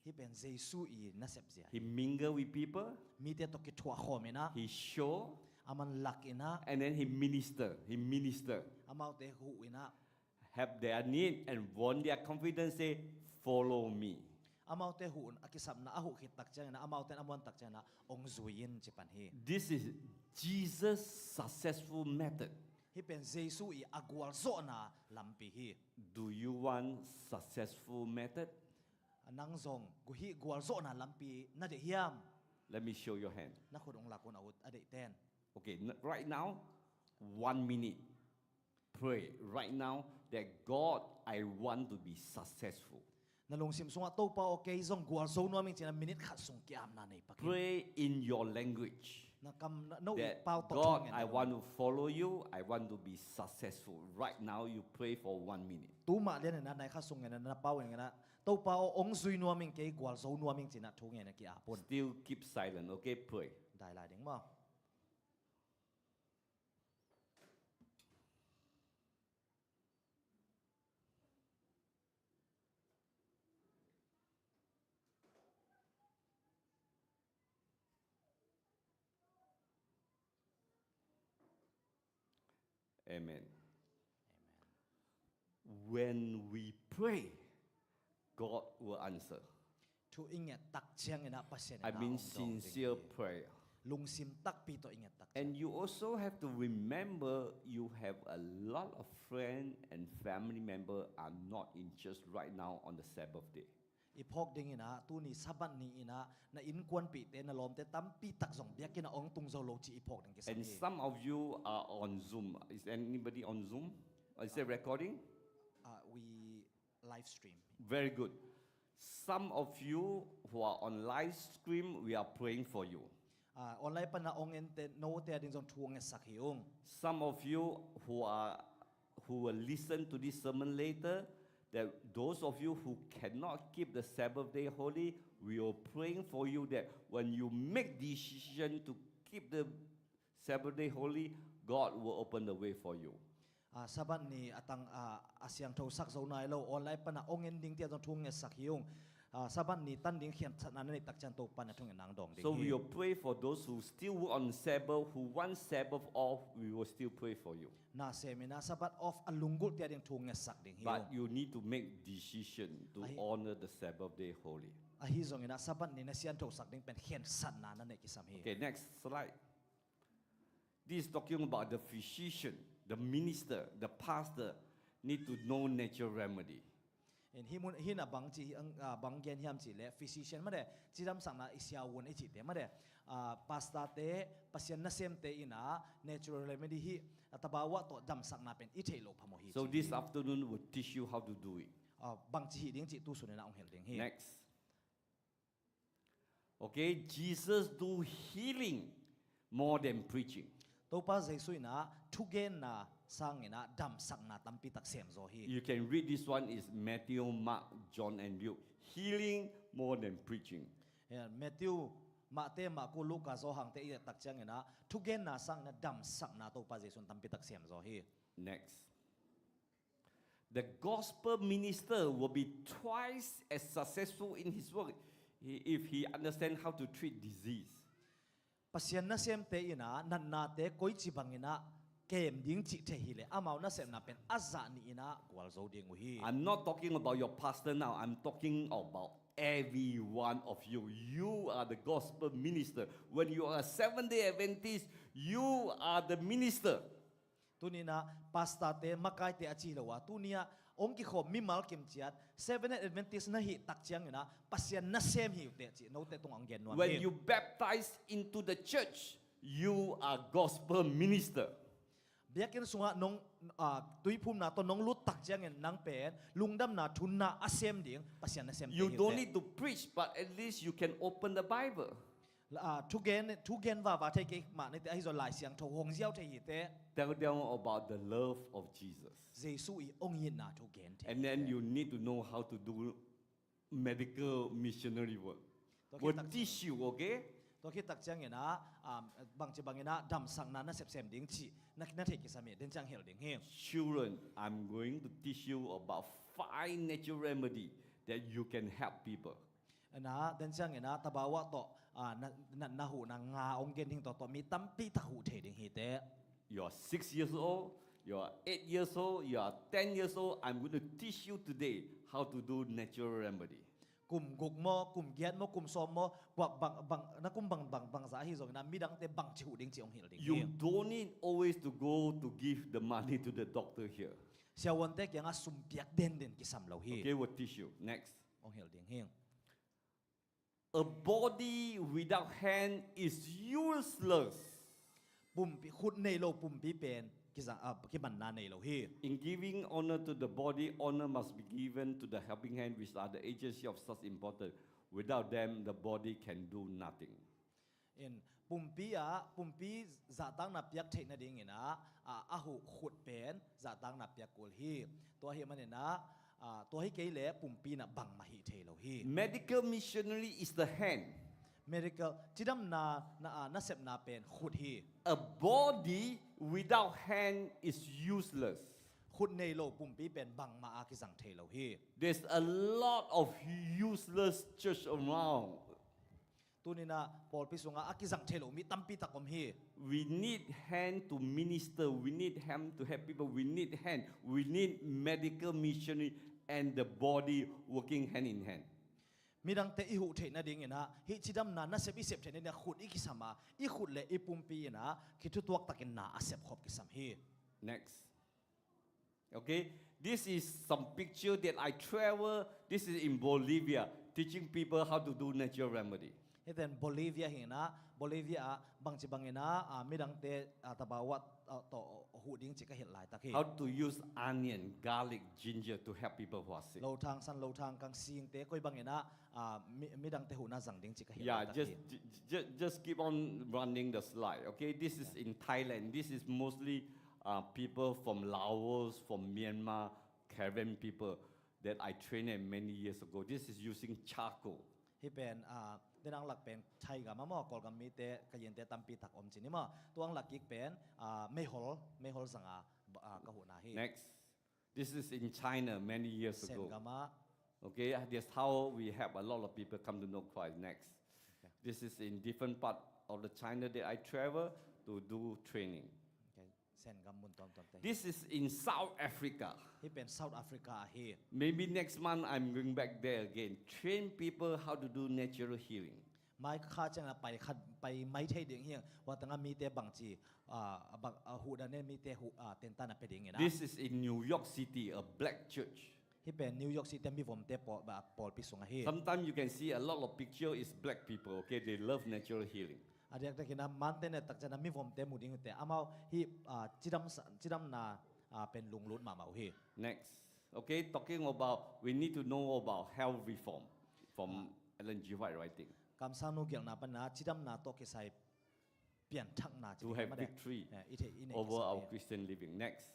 Hih pen Jesu i nasep zia. He mingle with people, Mite tawh kithuah khawm in ah, he show, aman lak in ah, and then he minister. He minister. amaute huh in ah, Have their need and want their confidence, say, "Follow me." amaute huh in a kisapna a huh khit tak ciangin ah, amaute in a muan tak ciangin ah ong zui in ci pan hi. This is Jesus' successful method. Hih pen Jesu i a gualzawhna lampi hi. Do you want successful method? Nang zong gu hih gualzawhna lampi na deih hiam? Let me show your hand. Na khut ong lak un a ut a deihten. Okay, n- right now, one minute. Pray right now that, "God, I want to be successful." Na lungsim sungah, "Topa aw, kei zong gualzo nuam ing," ci-in ah minit khat sung ki-apna nei pak in. Pray in your language. Na kam, na, no i That, pau tawh "God, thong in I ah. want to follow you. I want to be successful." Right now, you pray for one minute. Tuma lian in ah, nai khat sung in ah, na pau in ah, Topa aw, hong zui nuam ing, kei gualzo nuam ing ci-in ah thu ngen a ki-ap un. Still keep silent, okay? Pray. Dai lai ding maw. Amen. Amen. When we pray, God will answer. Thu i nget tak ciangin ah Pasian in ah hong dawng ding hi. I mean sincere prayer. Lungsim takpi tawh i nget tak ciang. And you also have to remember you have a lot of friend and family member are not in church right now on the Sabbath day. I phawk dingin ah, tuni Sabbath ni-in ah na innkuanpihte, na lawmte tampi tak zong biakinn ah hong tung zo lo cih i phawk ding kisam hi. And some of you are on Zoom. Is anybody on Zoom? Is there recording? Uh, we live stream. Very good. Some of you who are on live stream, we are praying for you. Ah, online pan a hong ente note a ding zong thu hong ngetsak hi ung. Some of you who are, who will listen to this sermon later, that those of you who cannot keep the Sabbath day holy, we are praying for you that when you make decision to keep the Sabbath day holy, God will open the way for you. Ah, Sabbath ni a tang, ah, a siangtho sak zo nai lo, online pan a hong en dingte ah zong thu ngetsak hi ung. Ah, Sabbath ni tan ding khiatsakna na neih tak ciang Topa in ah thungetna hong dawng ding hi. So we will pray for those who still work on Sabbath, who want Sabbath off, we will still pray for you. Nasem in ah Sabbath off a lunggulhte a ding thu ngetsak ding hi ung. But you need to make decision to honor the Sabbath day holy. Ahi zongin ah Sabbath ni na siangthosak ding pen khiatsakna na neih kisam hi. Okay, next slide. This is talking about the physician, the minister, the pastor need to know natural remedy. In hih mun, hih in ah bang ci, ah, bang gen hiam cih leh physician mah de, cidamsakna i siavuan i cihte mah de, ah, pastorte, Pasian nasemte in ah natural remedy hih, ah, tabawa tawh damsakna pen i theih loh phamawh hi ci hi. So this afternoon will teach you how to do it. Ah, bang ci hih ding cih tu sun in ah hong hilh ding hi. Next. Okay, Jesus do healing more than preaching. Topa Jesu in ah thugenna sangin ah damsakna tampi tak sem zaw hi. You can read this one is Matthew, Mark, John and Luke. Healing more than preaching. Yeah, Matthew, Mark te, Mark, Luka, Johan te i et tak ciangin ah thugenna sangin ah damsakna Topa Jesu in tampi tak sem zaw hi. Next. The gospel minister will be twice as successful in his work if he understand how to treat disease. Pasian nasemte in ah natnate koici bangin ah kem ding cih thei hileh amau nasepna pen a zah nih in ah gualzo ding uh hi. I'm not talking about your pastor now. I'm talking about every one of you. You are the gospel minister. When you are a Seventh-day Adventist, you are the minister. Tuni in ah pastorte, makaite a ci lo a, tuni ah hong kikhawm mimal kimciat Seventh-day Adventist na hih tak ciangin ah Pasian nasem hi uh teh cih note tungah hong gen nuam hi. When you baptize into the church, you are gospel minister. Biakinn sungah nong, ah, tuiphumna tawh nong lut tak ciangin nang pen lungdamna thunna a sem ding Pasian nasemte hi uh teh. You don't need to preach, but at least you can open the Bible. Ah, thugen, thugen vava thei kei mah ni teh, ahi zong Lai Siangtho hong ziau thei hi teh. Tell them about the love of Jesus. Jesu i hong itna thugen thei hi teh. And then you need to know how to do medical missionary work. Will teach you, okay? Tua khit tak ciangin ah, um, bangci bangin ah damsakna na sepsem ding cih na, na theih kisam hi, den ciang hilh ding hi. Children, I'm going to teach you about five natural remedy that you can help people. Na, den ciangin ah tabawa tawh, ah, na, na, na huhna nga hong gen ding tawh, tawh mi tampi tak huh thei ding hi teh. You are six years old, you are eight years old, you are ten years old, I'm going to teach you today how to do natural remedy. Kum guk maw, kum giat maw, kum sawm maw, kuak bang, bang, na kum bang, bang, bangzah ahi zongin ah midangte bangci huh ding cih hong hilh ding hi. You don't need always to go to give the money to the doctor here. Siavuante kiangah sum piak denden kisam lo hi. Okay, will teach you. Next. Hong hilh ding hi. A body without hand is useless. Pumpi, khut nei lo pumpi pen kiza, ah, kimanna nei lo hi. In giving honor to the body, honor must be given to the helping hand, which are the agency of such importance. Without them, the body can do nothing. In pumpi ah, pumpi zahtakna piak theih nadingin ah, ah, a huh khut pen zahtakna piak kul hi. Tua ahih manin ah, ah, tua hi kei leh pumpi in ah bangmah hih thei lo hi. Medical missionary is the hand. Medical, cidamna na, ah, nasepna pen khut hi. A body without hand is useless. Khut nei lo pumpi pen bangmah a kizang thei lo hi. There's a lot of useless church around. Tuni-in ah pawlpi sungah a kizang thei lo mi tampi tak om hi. We need hand to minister. We need hand to help people. We need hand. We need medical missionary and the body working hand in hand. Midangte i huh theih nadingin ah, hih cidamna nasep i sep theih nadingin ah khut i kisam a, i khut le i pumpi in ah kithutuak takin na a sepkhop kisam hi. Next. Okay, this is some picture that I travel. This is in Bolivia, teaching people how to do natural remedy. Hihte in Bolivia hi-in ah, Bolivia ah bangci bangin ah, ah, midangte, ah, tabawa, ah, tawh huh ding cih ka hilh laitak hi. How to use onion, garlic, ginger to help people who are sick. Lothang san, lothang kang, singte koi bangin ah, ah, mi, midangte huhna zang ding cih ka hilh Yeah, laitak just, hi. j- j- just keep on running the slide. Okay, this is in Thailand. This is mostly uh, people from Laos, from Myanmar, Karen people that I trained many years ago. This is using charcoal. Hih pen, ah, denang lak pen Thai gam ah maw, Kawlgam mite, Kayinte tampi tak om ci ni maw. Tuang lak kik pen, ah, meihol, meihol zang a, ah, ka huhna hi. Next. This is in China many years Sen ago. gam ah. Okay, that's how we help a lot of people come to know Christ. Next. This is in different part of the China that I travel to do training. Okay. Sen gam mun tuamtuamte. This is in South Africa. Hih pen South Africa ahi. Maybe next month I'm going back there again. Train people how to do natural healing. Mai kha ciangin ah pai khat, pai mai thei ding hi hang. Tua teng ah mite bangci, ah, bang, ah, huhdan in mite huh, ah, tentan a pia dingin ah. This is in New York City, a black church. Hih pen New York City mivomte pawl, ah, pawlpi sung ahi. Sometimes you can see a lot of picture is black people, okay? They love natural healing. A diakdiakin ah mante na et tak ciangin ah mivomte mu ding uh teh. Amau hih, ah, cidam sa-, cidamna, ah, pen lunglut mahmah uh hi. Next. Okay, talking about, we need to know about health reform from Ellen G. White writing. Kamsangnu gelhna panin ah cidamna tawh kisai pianthakna ci To ding have mah deh. victory Eh, i theih, i neih over kisam our hi. Christian living. Next.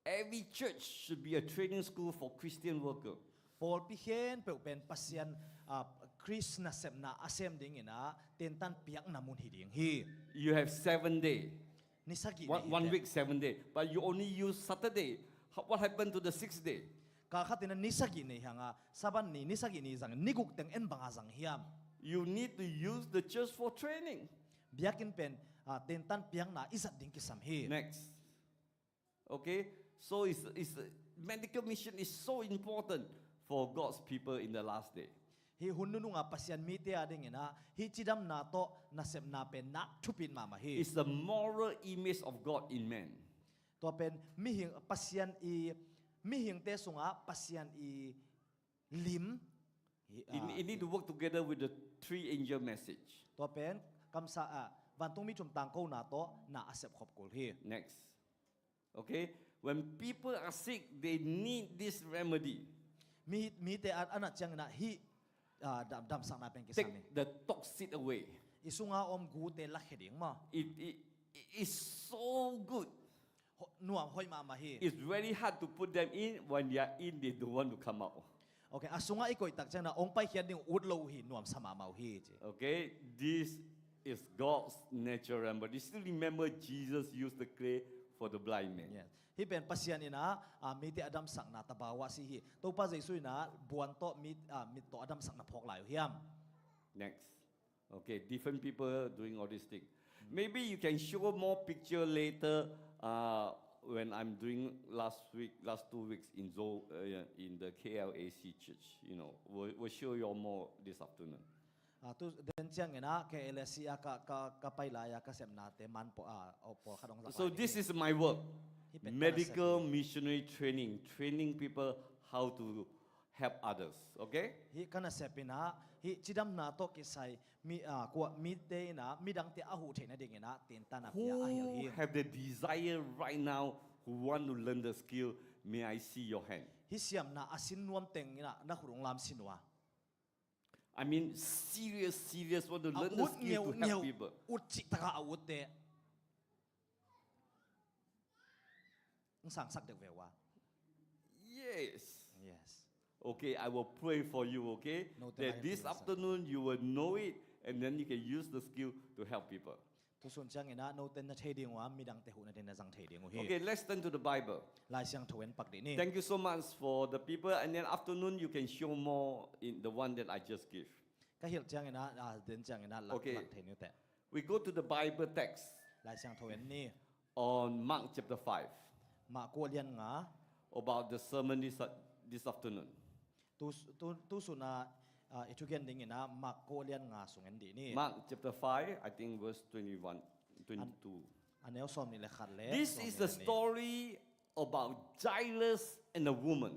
Every church should be a training school for Christian worker. Pawlpi khempeuh pen Pasian, ah, Khrist nasepna a sem dingin ah tentan piakna mun hi ding hi. You have seven day. Ni sagih One, nei one hi teh. Week, seven day. But you only use Saturday. How, what happened to the sixth day? Kal khat in ah ni sagih nei hi hang a, Saban ni, ni sagih ni zang, ni guk teng en bang a zang hiam? You need to use the church for training. Biakinn pen, ah, tentan piakna i zat ding kisam hi. Next. Okay? So it's, it's, medical mission is so important for God's people in the last day. Hih hun nunung ah Pasian mite a dingin ah hih cidamna tawh nasepna pen nak thupit mahmah hi. It's a moral image of God in man. Tua pen mihing, Pasian i, mihingte sungah Pasian i lim hi, It, ah, it need to work together with the three angel message. Tua pen kamsa, ah, vantungmi thum tangkona tawh na a sepkhop kul hi. Next. Okay? When people are sick, they need this remedy. Mi, mite a, a nat ciangin ah hih, ah, dam, damsakna pen kisam hi. Take the toxic away. I sunga om gute lakhia ding maw? It, it, it is so good. Ho-, nuam hoih mahmah hi. It's very hard to put them in. When they are in, they don't want to come out. Okay, a sungah i koih tak ciangin ah hong paikhiat ding ut lo uh hi, nuamsa mahmah uh hi ci. Okay? This is God's natural remedy. Still remember Jesus used the clay for the blind man. Yes. Hih pen Pasian in ah, ah, mite a damsakna tabawa si hi. Topa Jesu in ah buan tawh mit, ah, mit tawh a damsakna phawk lai uh hiam? Next. Okay, different people doing all this thing. Maybe you can show more picture later, uh, when I'm doing last week, last two weeks in Zo, uh, in the K L A C church. You know, we'll, we'll show you all more this afternoon. Ah, tu den ciangin ah K L A C ah ka, ka, ka pai lai ah ka sepnate man paw, ah, aw pawlkhat hong zak lai ding hi. So this is my work. Hih pen ka nasep Medical hi. Missionary training, training people how to help others. Okay? Hih ka nasep in ah, hih cidamna tawh kisai mi, ah, kua mite in ah, midangte a huh theih nadingin ah tentan a pia a hial hi. Who have the desire right now, who want to learn the skill, may I see your hand? Hih siamna a sin nuam teng in ah na khut hong lam sin uh a. I mean, serious, serious, want to A learn the ut skill to ngeuh ngeuh, help people. ut cih taka a utte. Hong sangsak deuh ve uh a. Yes. Yes. Okay, I will pray for you, okay? No, That this afternoon you will know it, and then you can use the skill to help people. Tusun ciangin ah note na thei ding uh a, midangte huhna ding na zang thei ding uh hi. Okay, let's turn to the Bible. Lai Siangtho en pak dih ni. Thank you so much for the people, and then afternoon you can show more in the one that I just give. Ka hilh ciangin ah, ah, den ciangin ah lak, Okay. lak thei ni uh teh. We go to the Bible text Lai Siangtho en ni. On Mark chapter five Mark kua lian nga. About the sermon this, this afternoon. Tu, tu, tusun ah, ah, i thugen dingin ah Mark kua lian nga sung en dih ni. Mark chapter five, I think verse twenty-one, twenty-two. A neu sawm nih le khat le This sawm is nih the le nih. Story about Jairus and a woman.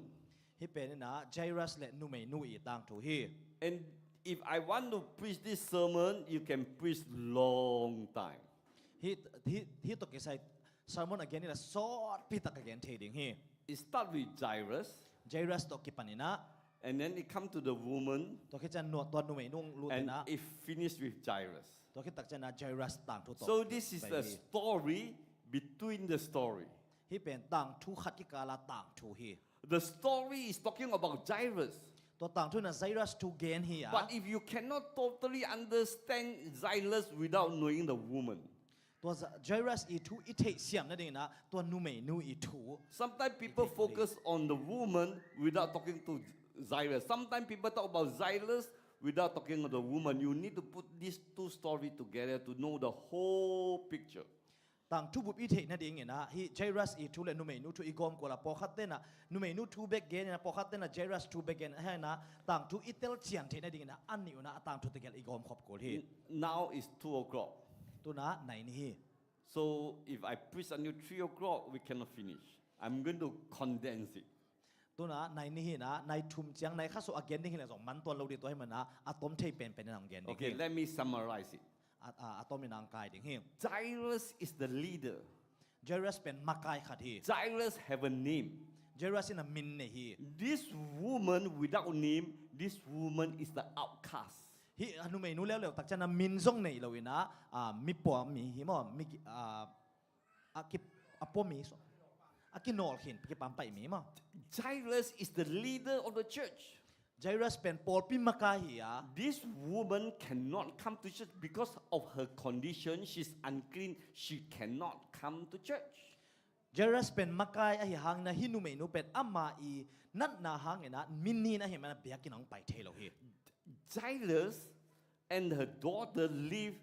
Hih pen in ah Jairus le numeinu i tangthu hi. And if I want to preach this sermon, you can preach long time. Hih, hih, hih tawh kisai sermon a gen hi le sawtpi tak a gen thei ding hi. It start with Jairus, Jairus tawh kipan in ah, and then it come to the woman, tua khit ciang nuah tua numeinu lut in and ah, it finish with Jairus. tua khit tak ciang ah Jairus tangthu tawh. So this is the story between the story. Hih pen tangthu khat kikal ah tangthu hi. The story is talking about Jairus. Tua tangthu in ah Jairus thu gen hi a. But if you cannot totally understand Jairus without knowing the woman, Tua Za-, Jairus i thu i theihsiam nadingin ah tua numeinu i thu. Sometimes people focus on the woman without talking to Jairus. Sometimes people talk about Jairus without talking to the woman. You need to put these two stories together to know the whole picture. Tangthu bup i theih nadingin ah hih Jairus i thu le numeinu thu i gawm kul a, pawlkhat ten ah numeinu thu bek gen in ah, pawlkhat ten ah Jairus thu bek gen in ah, tangthu i telcian theih nadingin ah a nih un ah a tangthu tegel i gawm khop kul hi. Now it's two o'clock. Tu in ah nai nih hi. So if I preach until three o'clock, we cannot finish. I'm going to condense it. Tu in ah nai nih hi in ah, nai thum ciang, nai khat sung a gen ding hi le zong man tuan lo ding, tua hi man ah a tom thei penpen in ah hong gen ding hi. Okay, let me summarize it. A, a, a tom in ah hong kai ding hi. Jairus is the leader. Jairus pen makai khat hi. Jairus have a name. Jairus in ah min nei hi. This woman without name, this woman is the outcast. Hih a numeinu leuleu tak ciang ah min zong nei lo in ah, a, mi pua mi hi maw, mi, a, a ki, a pua mi so, a kinawl khin, kipampaih mi maw. Jairus is the leader of the church. Jairus pen pawlpi makai hi a. This woman cannot come to church because of her condition. She's unclean. She cannot come to church. Jairus pen makai ahi hangin ah hih numeinu pen ama i natna hangin ah min nin ahi man ah biakinn ah hong pai thei lo hi. Jairus and her daughter live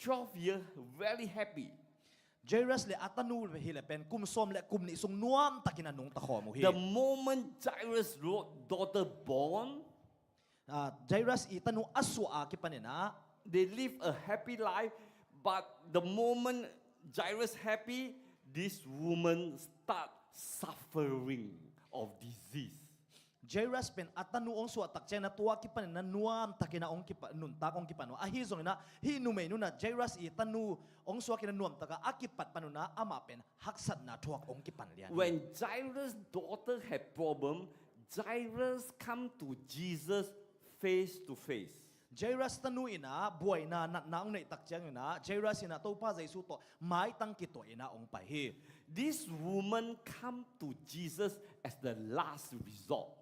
twelve years very happy. Jairus le a tanu hi le pen kum sawm le kum nih sung nuam takin a nungta khawm uh hi. The moment Jairus' daughter born, Ah, Jairus i tanu a suah a kipan in ah, they live a happy life, but the moment Jairus happy, this woman start suffering of disease. Jairus pen a tanu hong suah tak ciang ah tua kipan in ah nuam takin ah hong kipan, nuntak hong kipan uh. Ahi zongin ah hih numeinu in ah Jairus i tanu hong suak in ah nuam tak a a kipat pan un ah amah pen haksatna thuak hong kipan lian hi. When Jairus' daughter had problem, Jairus come to Jesus face to face. Jairus tanu in ah buaina natna hong neih tak ciangin ah Jairus in ah Topa Jesu tawh maitang kituah in ah hong pai hi. This woman come to Jesus as the last resort.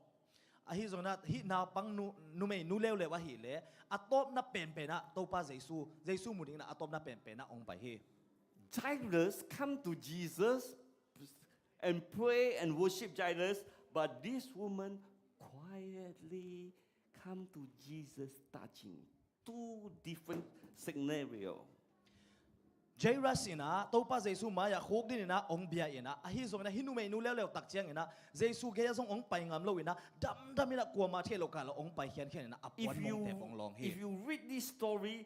Ahi zongin ah hih naupang nu, numeinu leuleu ahih leh a tawpna penpen ah Topa Jesu, Jesu mu dingin ah a tawpna penpen ah hong pai hi. Jairus come to Jesus and pray and worship Jairus, but this woman quietly come to Jesus touching. Two different scenario. Jairus in ah Topa Jesu mai-ah khukdin in ah hong bia in ah, ahi zongin ah hih numeinu leuleu tak ciangin ah Jesu gei-ah zong hong pai ngam lo in ah damdam in ah kuama thei lo kah lo hong pai khiankhian in ah a puan mongte hong lawng hi. If you read this story,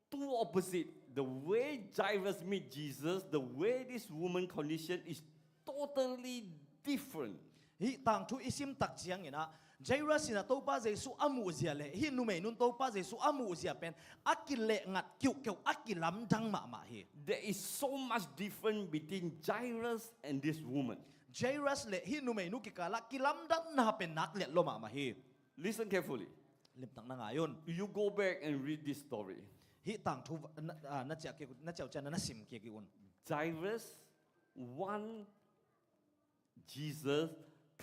two opposite. The way Jairus meet Jesus, the way this woman condition is totally different. Hih tangthu i sim tak ciangin ah Jairus in ah Topa Jesu a muhzia le hih numeinu in Topa Jesu a muhzia pen a kilehngat kiuhkeuh, a kilamdang mahmah hi. There is so much difference between Jairus and this woman. Jairus le hih numeinu kikal ah kilamdanna pen nak liat lua mahmah hi. Listen carefully. Limtak na ngai un. You go back and read this story. Hih tangthu na, ah, na ciah kik, na ciah uh ciang na sim kik un. Jairus want Jesus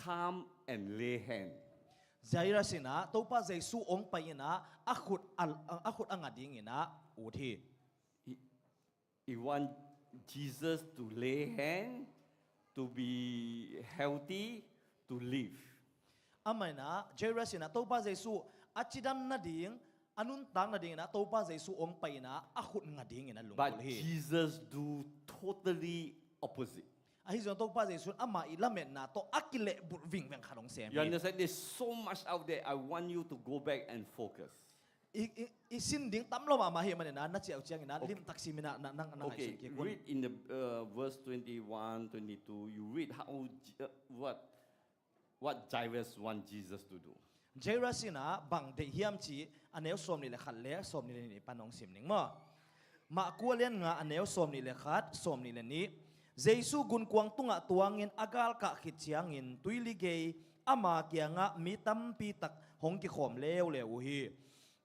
come and lay hand. Jairus in ah Topa Jesu hong pai in ah a khut a, a khut a nga dingin ah ut hi. He, he want Jesus to lay hand, to be healthy, to live. Amah in ah Jairus in ah Topa Jesu a cidam nading, a nuntak nadingin ah Topa Jesu hong pai in ah a khut nga dingin ah lunggulh hi. But Jesus do totally opposite. Ahi zong Topa Jesu in amah i lametna tawh a kilehbulh vingveng khat hong sem hi. You understand? There's so much out there. I want you to go back and focus. I, i, i sin ding tam lo mahmah hi manin ah na ciah uh ciangin ah limtak simin ah na, na, na ngaihsun kik un. Okay, read in the, uh, verse twenty-one, twenty-two. You read how, uh, what, what Jairus want Jesus to do. Jairus in ah bang deih hiam cih a neu sawmnih le khat le sawmnih le nih pan hong sim ning maw. Marku a lian nga a neu sawmnih le khat, sawmnih le nih. Jesu gunkuang tungah tuangin a galkah khit ciangin tuili gei ama kiangah mi tampi tak hong kikhawm leuleu uh hi.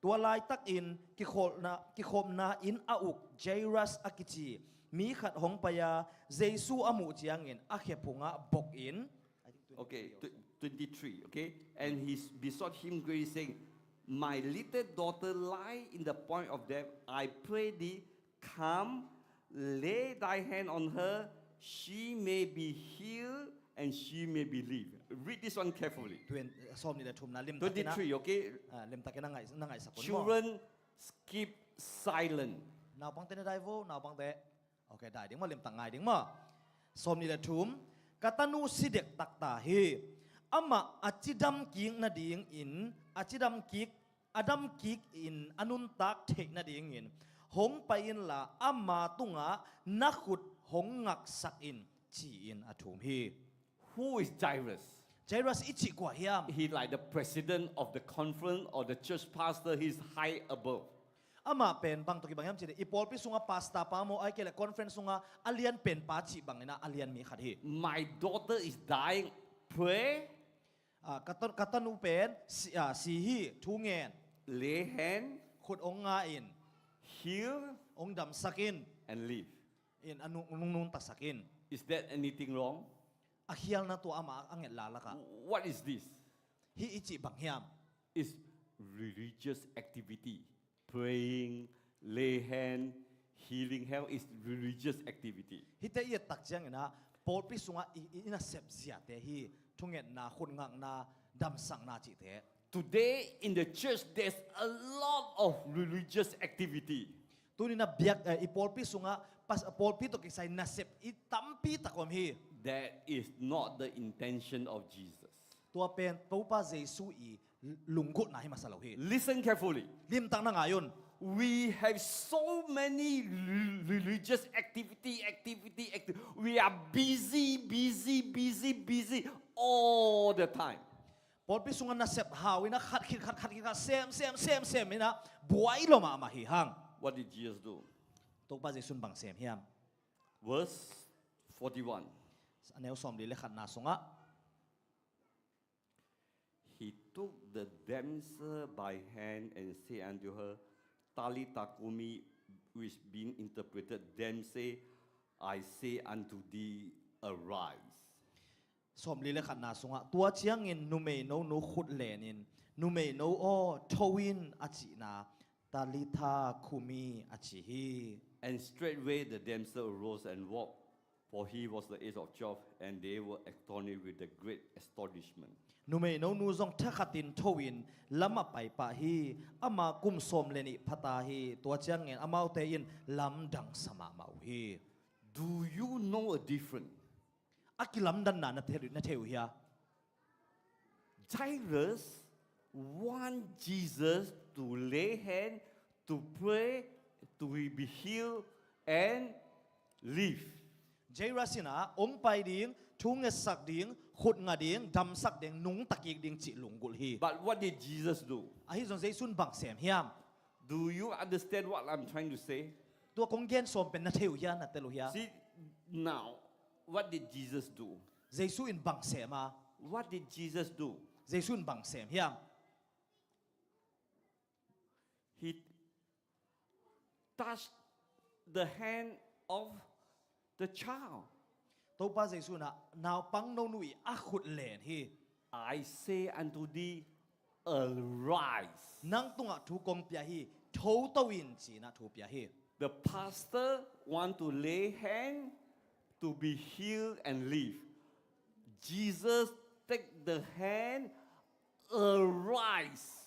Tua laitakin kikholhna, kikhopna inn a uk Jairus a kici mi khat hong pai a, Jesu a muh ciangin a khe phungah bokin. Okay, tw-, twenty-three, okay? And he s-, besought him greatly, saying, "My little daughter lie in the point of death. I pray thee, come, lay thy hand on her, she may be healed, and she may be live." Read this one carefully. Twen-, sawmnih le thumna limtakin ah. Twenty-three, okay? Ah, limtakin na ngaih-, na ngaihsak un maw. Children, keep silent. Naupangte na dai vo, naupangte. Okay, dai ding maw, limtak ngai ding maw. Sawmnih le thum, ka tanu si dektak ta hi. Amah a cidam kik nadingin, a cidam kik, a dam kik in a nuntak theih nadingin hong pai inla ama tungah na khut hong ngaksak in, ci-in a thum hi. Who is Jairus? Jairus i cih kua hiam? He like the president of the conference or the church pastor, he's high above. Amah pen bang tawh kibang hiam cih leh i pawlpi sungah pastor pa maw, ahih kei leh conference sungah a lian pen pa cih bangin ah a lian mi khat hi. My daughter is dying, pray. Ah, ka ta-, ka tanu pen si, ah, si hi, thu ngen. Lay hand. Khut hong nga in. Heal. Hong damsak in. And live. In a nung, nung, nungtasak in. Is that anything wrong? A khialna tua amah a nget lakah. What is this? Hih i cih bang hiam? It's religious activity. Praying, lay hand, healing, health is religious activity. Hihte i et tak ciangin ah pawlpi sungah i, i, i nasep ziate hi, thungetna, khutngakna, damsakna cihte. Today in the church, there's a lot of religious activity. Tuni-in ah biak, eh, i pawlpi sungah pas-, pawlpi tawh kisai nasep i tampi tak om hi. That is not the intention of Jesus. Tua pen Topa Jesu i lunggulhna hi masa lo hi. Listen carefully. Limtak na ngai un. We have so many re-, religious activity, activity, acti-, we are busy, busy, busy, busy all the time. Pawlpi sungah nasep hau in ah khat khit khat, khat khit khat, sem, sem, sem, sem in ah buai lua mahmah hi hang. What did Jesus do? Topa Jesu in bang sem hiam? Verse forty-one. A neu sawmli le khatna sungah. He took the damsel by hand and said unto her, "Talitha kumi," which being interpreted, "Damsel, I say unto thee, arise." Sawmli le khatna sungah, tua ciangin numeino nu khut lenin, "Numeino aw, tho in," a cihna, "Talitha kumi," a ci hi. And straightway the damsel arose and walked, for he was the age of twelve, and they were astonished with the great astonishment. Numeino nu zong thakhatin tho in lam ah paipah hi, ama kum sawm le nih phata hi, tua ciangin amaute in lamdang sa mahmah uh hi. Do you know a difference? A kilamdanna na thei, na thei uh hia? Jairus want Jesus to lay hand, to pray, to be healed and live. Jairus in ah hong pai ding, thu ngetsak ding, khut nga ding, damsak ding, nungta kik ding cih lunggulh hi. But what did Jesus do? Ahi zong Jesu in bang sem hiam? Do you understand what I'm trying to say? Tua kong gen sawm pen na thei uh hia, na tel uh hia? See, now, what did Jesus do? Jesu in bang sem a? What did Jesus do? Jesu in bang sem hiam? He touched the hand of the child. Topa Jesu in ah naupang no nu i a khut len hi. I say unto thee, arise. Nang tungah thu kong pia hi, thoto in ci-in ah thu pia hi. The pastor want to lay hand to be healed and live. Jesus take the hand, arise.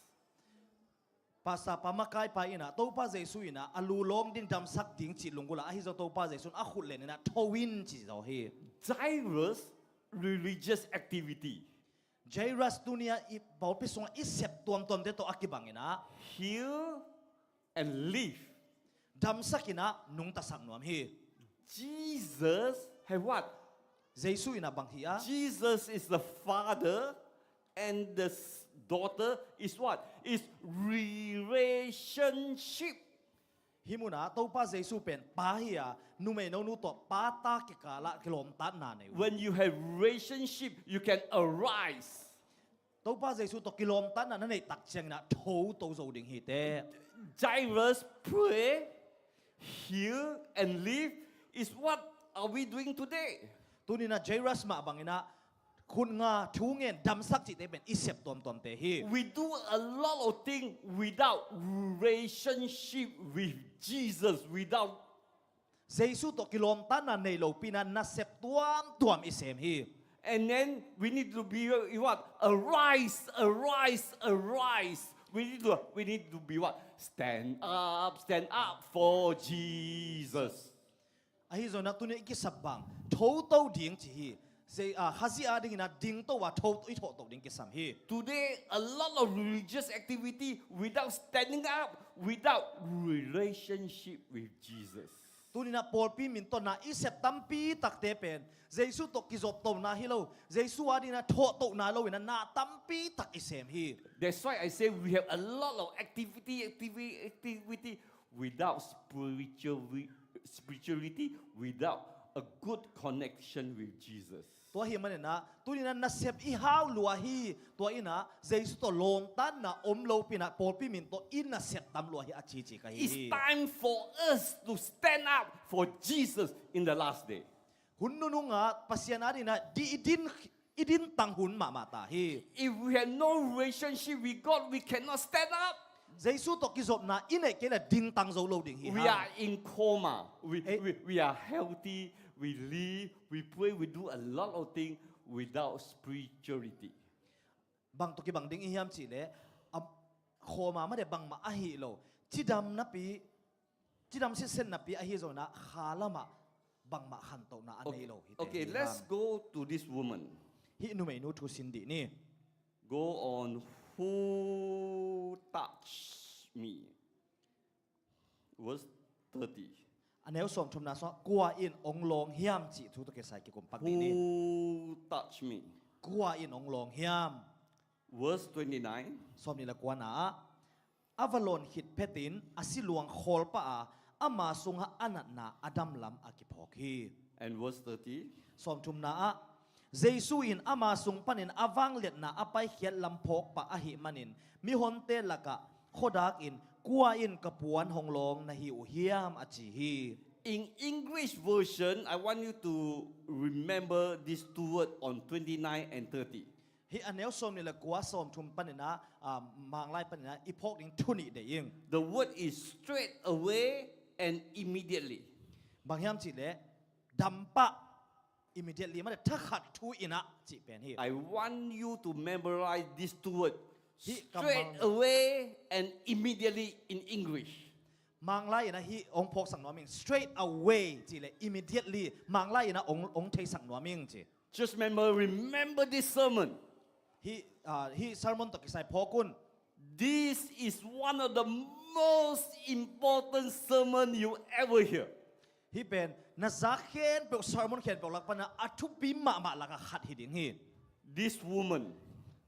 Pastor pa, makaipa in ah Topa Jesu in ah a lu lawng ding, damsak ding cih lunggulh a, ahi zong Topa Jesu in a khut len in ah tho in ci zaw hi. Jairus religious activity. Jairus tuni-a i pawlpi sungah i sep tuamtuamte tawh a kibang in ah heal and live. Damsak in ah nungtasak nuam hi. Jesus have what? Jesu in ah bang hi a? Jesus is the father and the s- daughter is what? Is relationship. Hih munah Topa Jesu pen pa hi a, numei no nu tawh pa ta kikalah kilawmtatna nei uh. When you have relationship, you can arise. Topa Jesu tawh kilawmtatna na neih tak ciangin ah thoto zo ding hi teh. Jairus pray, heal and live is what are we doing today? Tuni-in ah Jairus mah bangin ah khut nga, thu ngen, damsak cihte pen i sep tuamtuamte hi. We do a lot of things without relationship with Jesus, without Jesu tawh kilawmtatna nei lopi-in ah nasep tuamtuam i sem hi. And then we need to be what? Arise, arise, arise. We need to, we need to be what? Stand up, stand up for Jesus. Ahi zongin ah tuni i kisap bang thoto ding ci hi. Khazih adingin ah dingto a, tho, i thoto ding kisam hi. Today a lot of religious activity without standing up, without relationship with Jesus. Tuni-in ah pawlpi min tawh na i sep tampi takte pen Jesu tawh kizoptona hi lo, Jesu adingin ah thotona lo-in ah na tampi tak i sem hi. That's why I say we have a lot of activity, activity, activity without spiritual, spirituality, without a good connection with Jesus. Tua ahih manin ah tuni-in ah nasep i hau lua hi. Tua in ah Jesu tawh lawmtatna om lopi-in ah pawlpi min tawh i nasep tam lua hi a cici ka hi. It's time for us to stand up for Jesus in the last day. Hun nunung ah Pasian adingin ah di i din, i dintang hun mahmah ta hi. If we have no relationship with God, we cannot stand up. Jesu tawh kizopna i neih kei leh dingtang zo lo ding hi. We are in coma. We, we, we are healthy. We live. We pray. We do a lot of things without spirituality. Bang tawh kibang ding i hiam cih leh, a, coma mah de bangmah ahi lo. Cidam napi, cidam sitset napi ahi zongin ah kha lamah bangmah khantohna a nei lo hi. Okay, let's go to this woman. Hih numeinu thu sin dih ni. Go on, who touched me? Verse thirty. A neu sawmthumna sungah kua in ong lawng hiam cih thu tawh kisai kikum pak dih ni. Who touched me? Kua in ong lawng hiam? Verse twenty-nine. Sawmnih le kuana ah, a va lawn khit phetin a siluang khawl pah a, ama sungah a natna a damlam a kiphawk hi. And verse thirty. Sawmthumna ah, Jesu in ama sung panin a vangliatna a paikhiat lam phawk pah ahih manin mihonte lakah khuadakin, kua in ka puan hong lawng na hi uh hiam, a ci hi. In English version, I want you to remember these two words on twenty-nine and thirty. Hih a neu sawmnih le kua, sawmthum panin ah, ah, Manglai panin ah i phawk ding thu nih deih ing. The word is straight away and immediately. Bang hiam cih leh, dam pah, immediately, mah leh thakhat thu in ah cih pen hi. I want you to memorize these two words. Hih kammal straight away and immediately in English. Manglai in ah hih ong phawksak nuam ing. Straight away cih leh immediately, Manglai in ah ong, ong theisak nuam ing ci. Church member, remember this sermon. Hih, ah, hih sermon tawh kisai phawk un. This is one of the most important sermon you ever hear. Hih pen na zak khempeuh, sermon khempeuh lak panin ah a thupi mahmah lakah khat hi ding hi. This woman,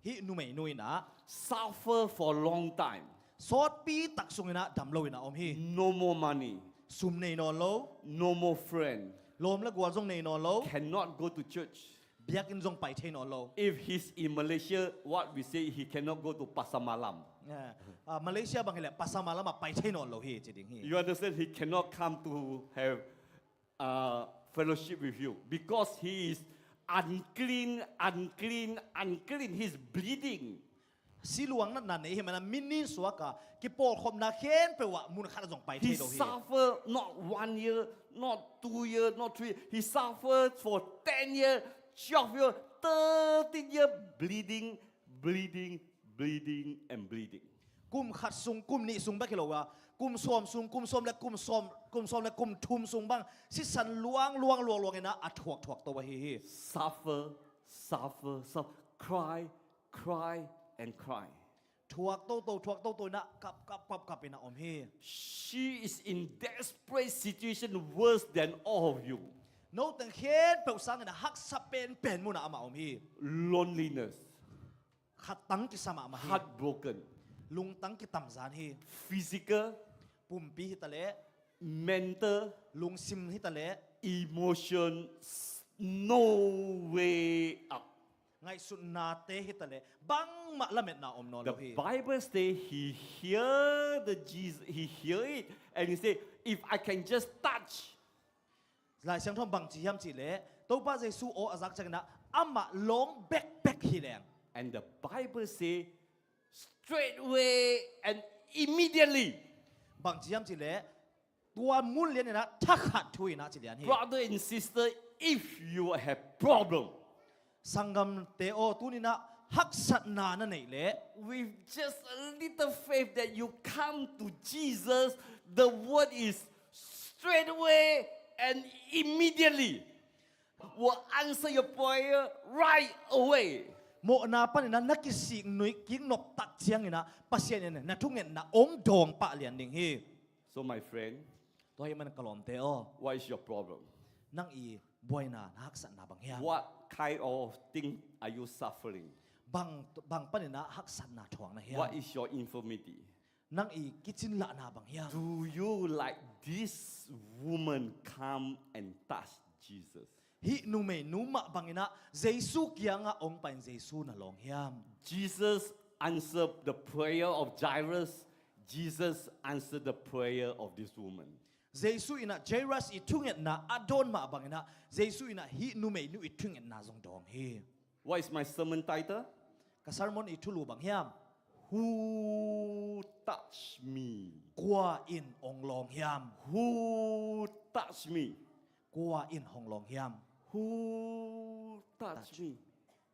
hih numeinu in ah, suffer for a long time. Sawtpi tak sungin ah dam lo in ah om hi. No more money. Sum nei nawn lo. No more friend. Lawm le gual zong nei nawn lo. Cannot go to church. Biakinn zong pai thei nawn lo. If he's in Malaysia, what we say, he cannot go to Pasar Malam. Eh, ah, Malaysia bang hi leh Pasar Malam ah pai thei nawn lo hi ci ding hi. You understand? He cannot come to have, uh, fellowship with you because he is unclean, unclean, unclean. He's bleeding. Siluang natna nei hi mana, min nin suak a, kipawlkhopna khempeuh ah mun khat ah zong pai thei lo hi. He suffer not one year, not two year, not three. He suffered for ten year, twelve year, thirteen year, bleeding, bleeding, bleeding, and bleeding. Kum khat sung, kum nih sung bek hi lo a, kum sawm sung, kum sawm le kum sawm, kum sawm le kum thum sung bang sisan luang luang luang luang in ah a thuak thuak to ahi hi. Suffer, suffer, suffer, cry, cry, and cry. Thuak toto, thuak toto in ah kap kap kap kap in ah om hi. She is in desperate situation worse than all of you. Noteng khempeuh sangin ah haksa penpen mun ah amah om hi. Loneliness. Khattang kisa mahmah hi. Heartbroken. Lungtang kitamzan hi. Physical. Pumpi hi taleh. Mental. Lungsim hi taleh. Emotions, no way up. Ngaihsutnate hi taleh bangmah lametna om nawn lo hi. The Bible say he hear the Jesus, he hear it and he say, "If I can just touch." Lai Siangtho in bangci hiam cihleh, Topa Jesu aw a zak ciangin ah amah lawng bekbek hi leng. And the Bible say, "Straightway and immediately." Bangci hiam cihleh, tua mun lian in ah thakhat thu in ah ci lian hi. Brother and sister, if you have problem, sanggamte aw, tuni in ah haksatna na neih leh, with just a little faith that you come to Jesus, the word is, "Straightway and immediately will answer your prayer right away." Mawhna panin ah na kisik nuih kik nop tak ciangin ah Pasian in na thungetna hong dawng pah lian ding hi. So, my friend, tua ahih manin ka lawmte aw, what is your problem? Nang i buaina, na haksatna bang hiam? What kind of thing are you suffering? Bang, bang panin ah haksatna thuak na hiam? What is your infirmity? Nang i kicinlahna bang hiam? Do you, like this woman, come and touch Jesus? Hih numeinu mah bangin ah Jesu kiangah hong pai-in Jesu na lawng hiam? Jesus answered the prayer of Jairus. Jesus answered the prayer of this woman. Jesu in ah Jairus i thungetna a dawn mah bangin ah Jesu in ah hih numeinu i thungetna zong dawng hi. What is my sermon title? Ka sermon i thulu bang hiam? Who touched me? Kua in hong lawng hiam? Who touched me? Kua in hong lawng hiam? Who touched me?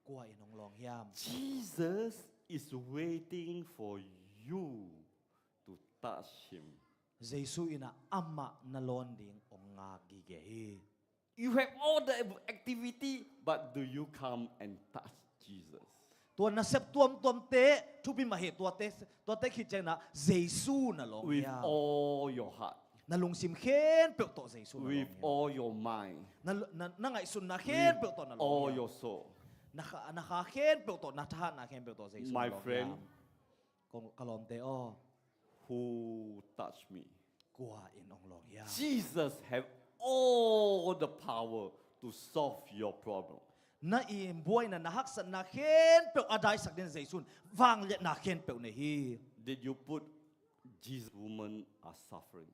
Kua in hong lawng hiam? Jesus is waiting for you to touch him. Jesu in ah amah na lawn ding hong ngak gige hi. You have all the activity, but do you come and touch Jesus? Tua nasep tuamtuamte thupi mah hi, tuate, tuate khit ciangin ah Jesu na lawng hiam? With all your heart. Na lungsim khempeuh tawh Jesu na lawng hiam? With all your mind. Na, na, na ngaihsutna khempeuh tawh na lawng hiam? With all your soul. Na kha, na kha khempeuh tawh, na thahatna khempeuh tawh Jesu na lawng hiam? My friend, ka lawmte aw, who touched me? Kua in hong lawng hiam? Jesus have all the power to solve your problem. Na i buaina, na haksatna khempeuh a daisak ding Jesu in vangliatna khempeuh nei hi. Did you put this woman are suffering?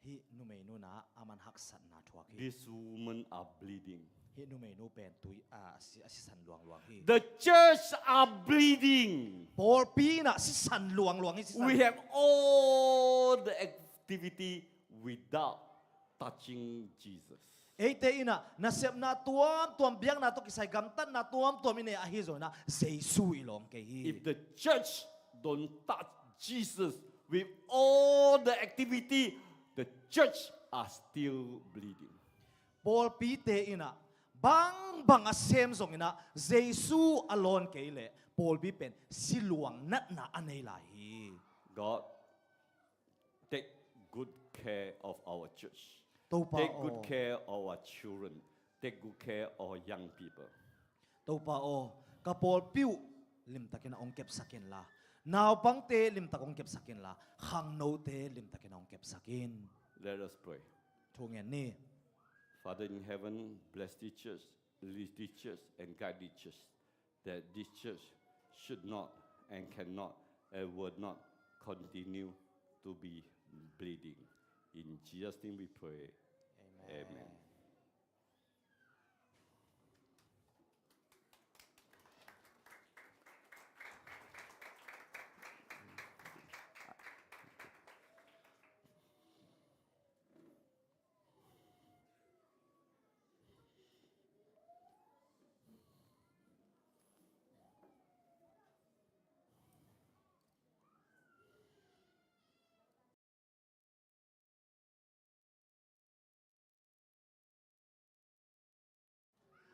Hih numeinu in ah aman haksatna thuak hi. This woman are bleeding. Hih numeinu pen tui, a, a si, a sisan luangluang hi. The church are bleeding. Pawlpi in ah sisan luangluang hi, sisan. We have all the activity without touching Jesus. Eite in ah nasepna tuamtuam, biakna tawh kisai gamtatna tuamtuam i nei ahi zongin ah Jesu i lawng kei hi. If the church don't touch Jesus with all the activity, the church are still bleeding. Pawlpite in ah bangbang a sem zongin ah Jesu a lawn kei leh pawlpi pen siluang natna a nei lai hi. God, take good care of our church. Topa aw. Take good care of our children. Take good care of our young people. Topa aw, ka pawlpi uh limtakin ah hong kepsak inla, naupangte limtak hong kepsak inla, khangnote limtakin ah hong kepsak in. Let us pray. Thu ngen ni. Father in heaven, bless this church, lead this church, and guide this church, that this church should not and cannot and will not continue to be bleeding. In Jesus' name we pray. Amen. Amen.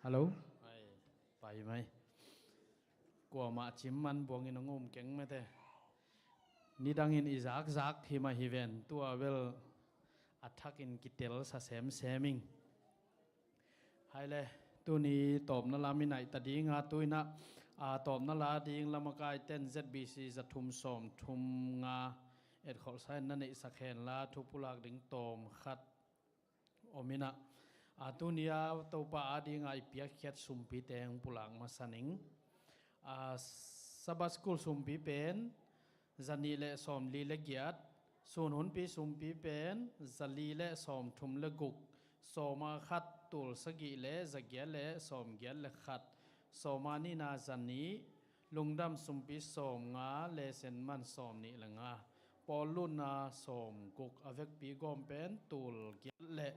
Hello. Ai, pai mai. Kuamah cim man buangin hong um keng mate. Nidangin i zakzak hi mah hi ven, tua bel a thakin kitel sa semsem ing. Hai le, tuni tawpna la mi naih ta ding a, tu inah, a, tawpna la ding lamakaiten Z B C za thum sawm thum nga etkholhsa in na neihsak hen la, thu pulak ding tawm khat om inah, a, tuni a Topa adinga i piakkhiat sumpite hong pulak masa ning. A, Sabbath School sumpi pen za nih le sawm li le giat, sun hunpi sumpi pen za li le sawm thum le guk, sawma khat tul sagih le za giat le sawm giat le khat, sawma nihna za nih, lungdam sumpi sawm nga, lesson man sawm nih le nga, Paul lutna sawm guk, a vekpi gawm pen tul giat le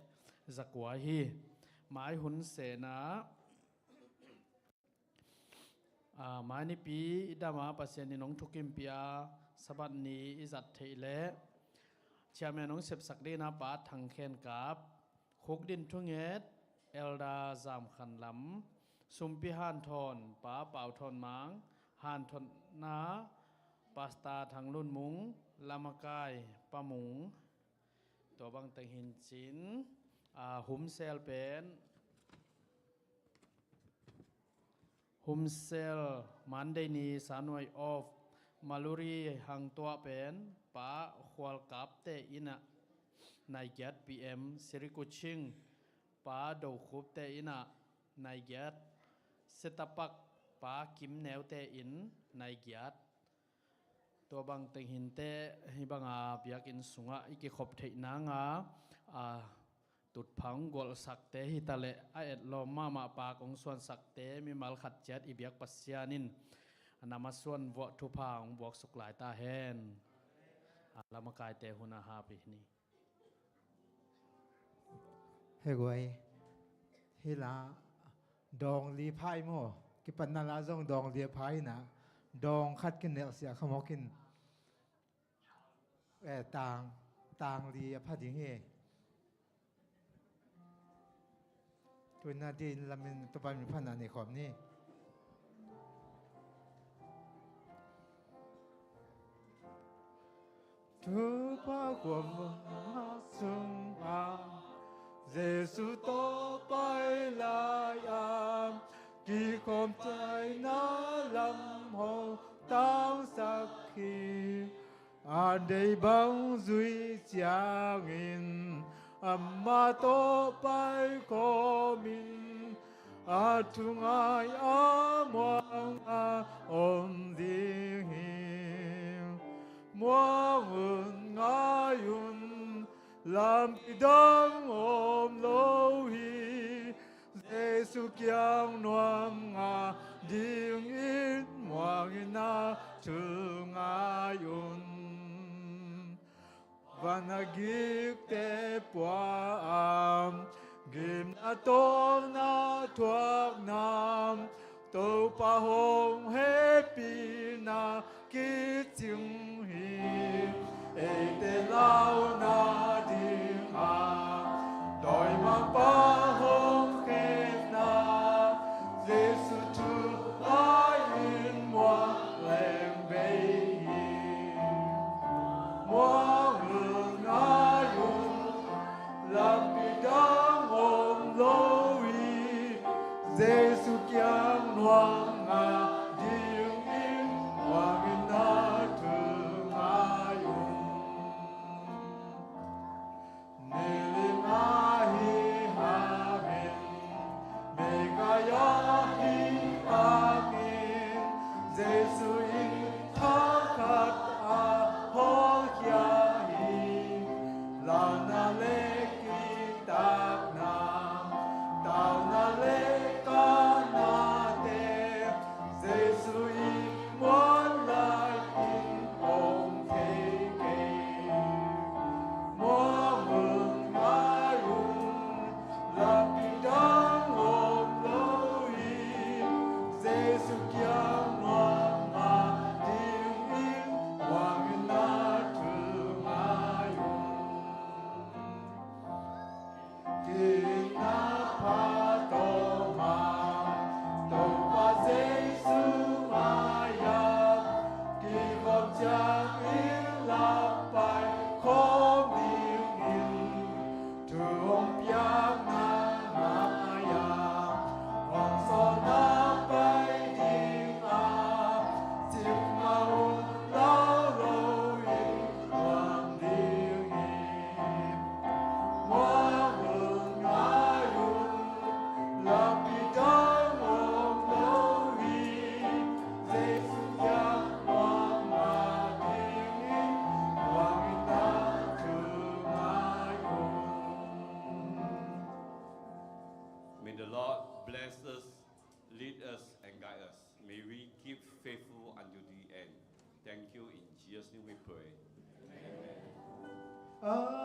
za kua hi. Mai hun sena, a, mai nipi i dama Pasian in hong thukimpih a, Sabbath ni i zat theih leh chairman hong sepsak dingin a Pa Thang Khen Kap, khukdin thunget Elder Zam Khan Lam, sumpi hanthawn Pa Pau Thawn Mang, hanthawnna Pastor Thang Lun Mung, lamakai Pa Mung, tua bang teng hin cin, a, humsel pen, humsel Monday ni sanuai off, Maluri hang tuah pen Pa Khual Kapte inah nai giat P M, Sri Kuching Pa Do Khupte inah nai giat, Setapak Pa Kim Neute in nai giat. Tua bang teng hinte, hih banga biakinn sungah i kikhop theih nanga, a, tutphah hong gualhsakte hi ta leh, a etlawm mahmah pak hong suansakte mimal khat ciat i biak Pasian in a na masuan vuah thupha hong buaksuk lai ta hen. A, lamakaite hun a hap hi ni. He guai, hi la, dawng li pha i maw, kipatna la zong dawng li a pha inah, dawng khat kinelh siah khamawk in, eh, tang, tang li a pha ding hi. Tuina din lamin Topa min phatna nei khawm ni. Topa kuamah sungah Jesu tawh pai lai-a, kikhawm taina lam hong tangsak hi. A deih bang zuih ciangin amah tawh paikhawmin, a thungai a muang a om ding hi. Muang un, ngai un, lampi dang om lo hi. Jesu kiang nuam ngah dingin muang in, a thungai un. Van a gikte pua a, gimna tawlna thuakna, Topa hong hehpihna kicing hi. Eite launa dinga dawimangpa hong khemna, Jesu thu lai-in muang leng bei hi. Muang un, ngai un, lampi dang om lo hi. Jesu kiang nuam ngah dingin muang in, a thungai un. a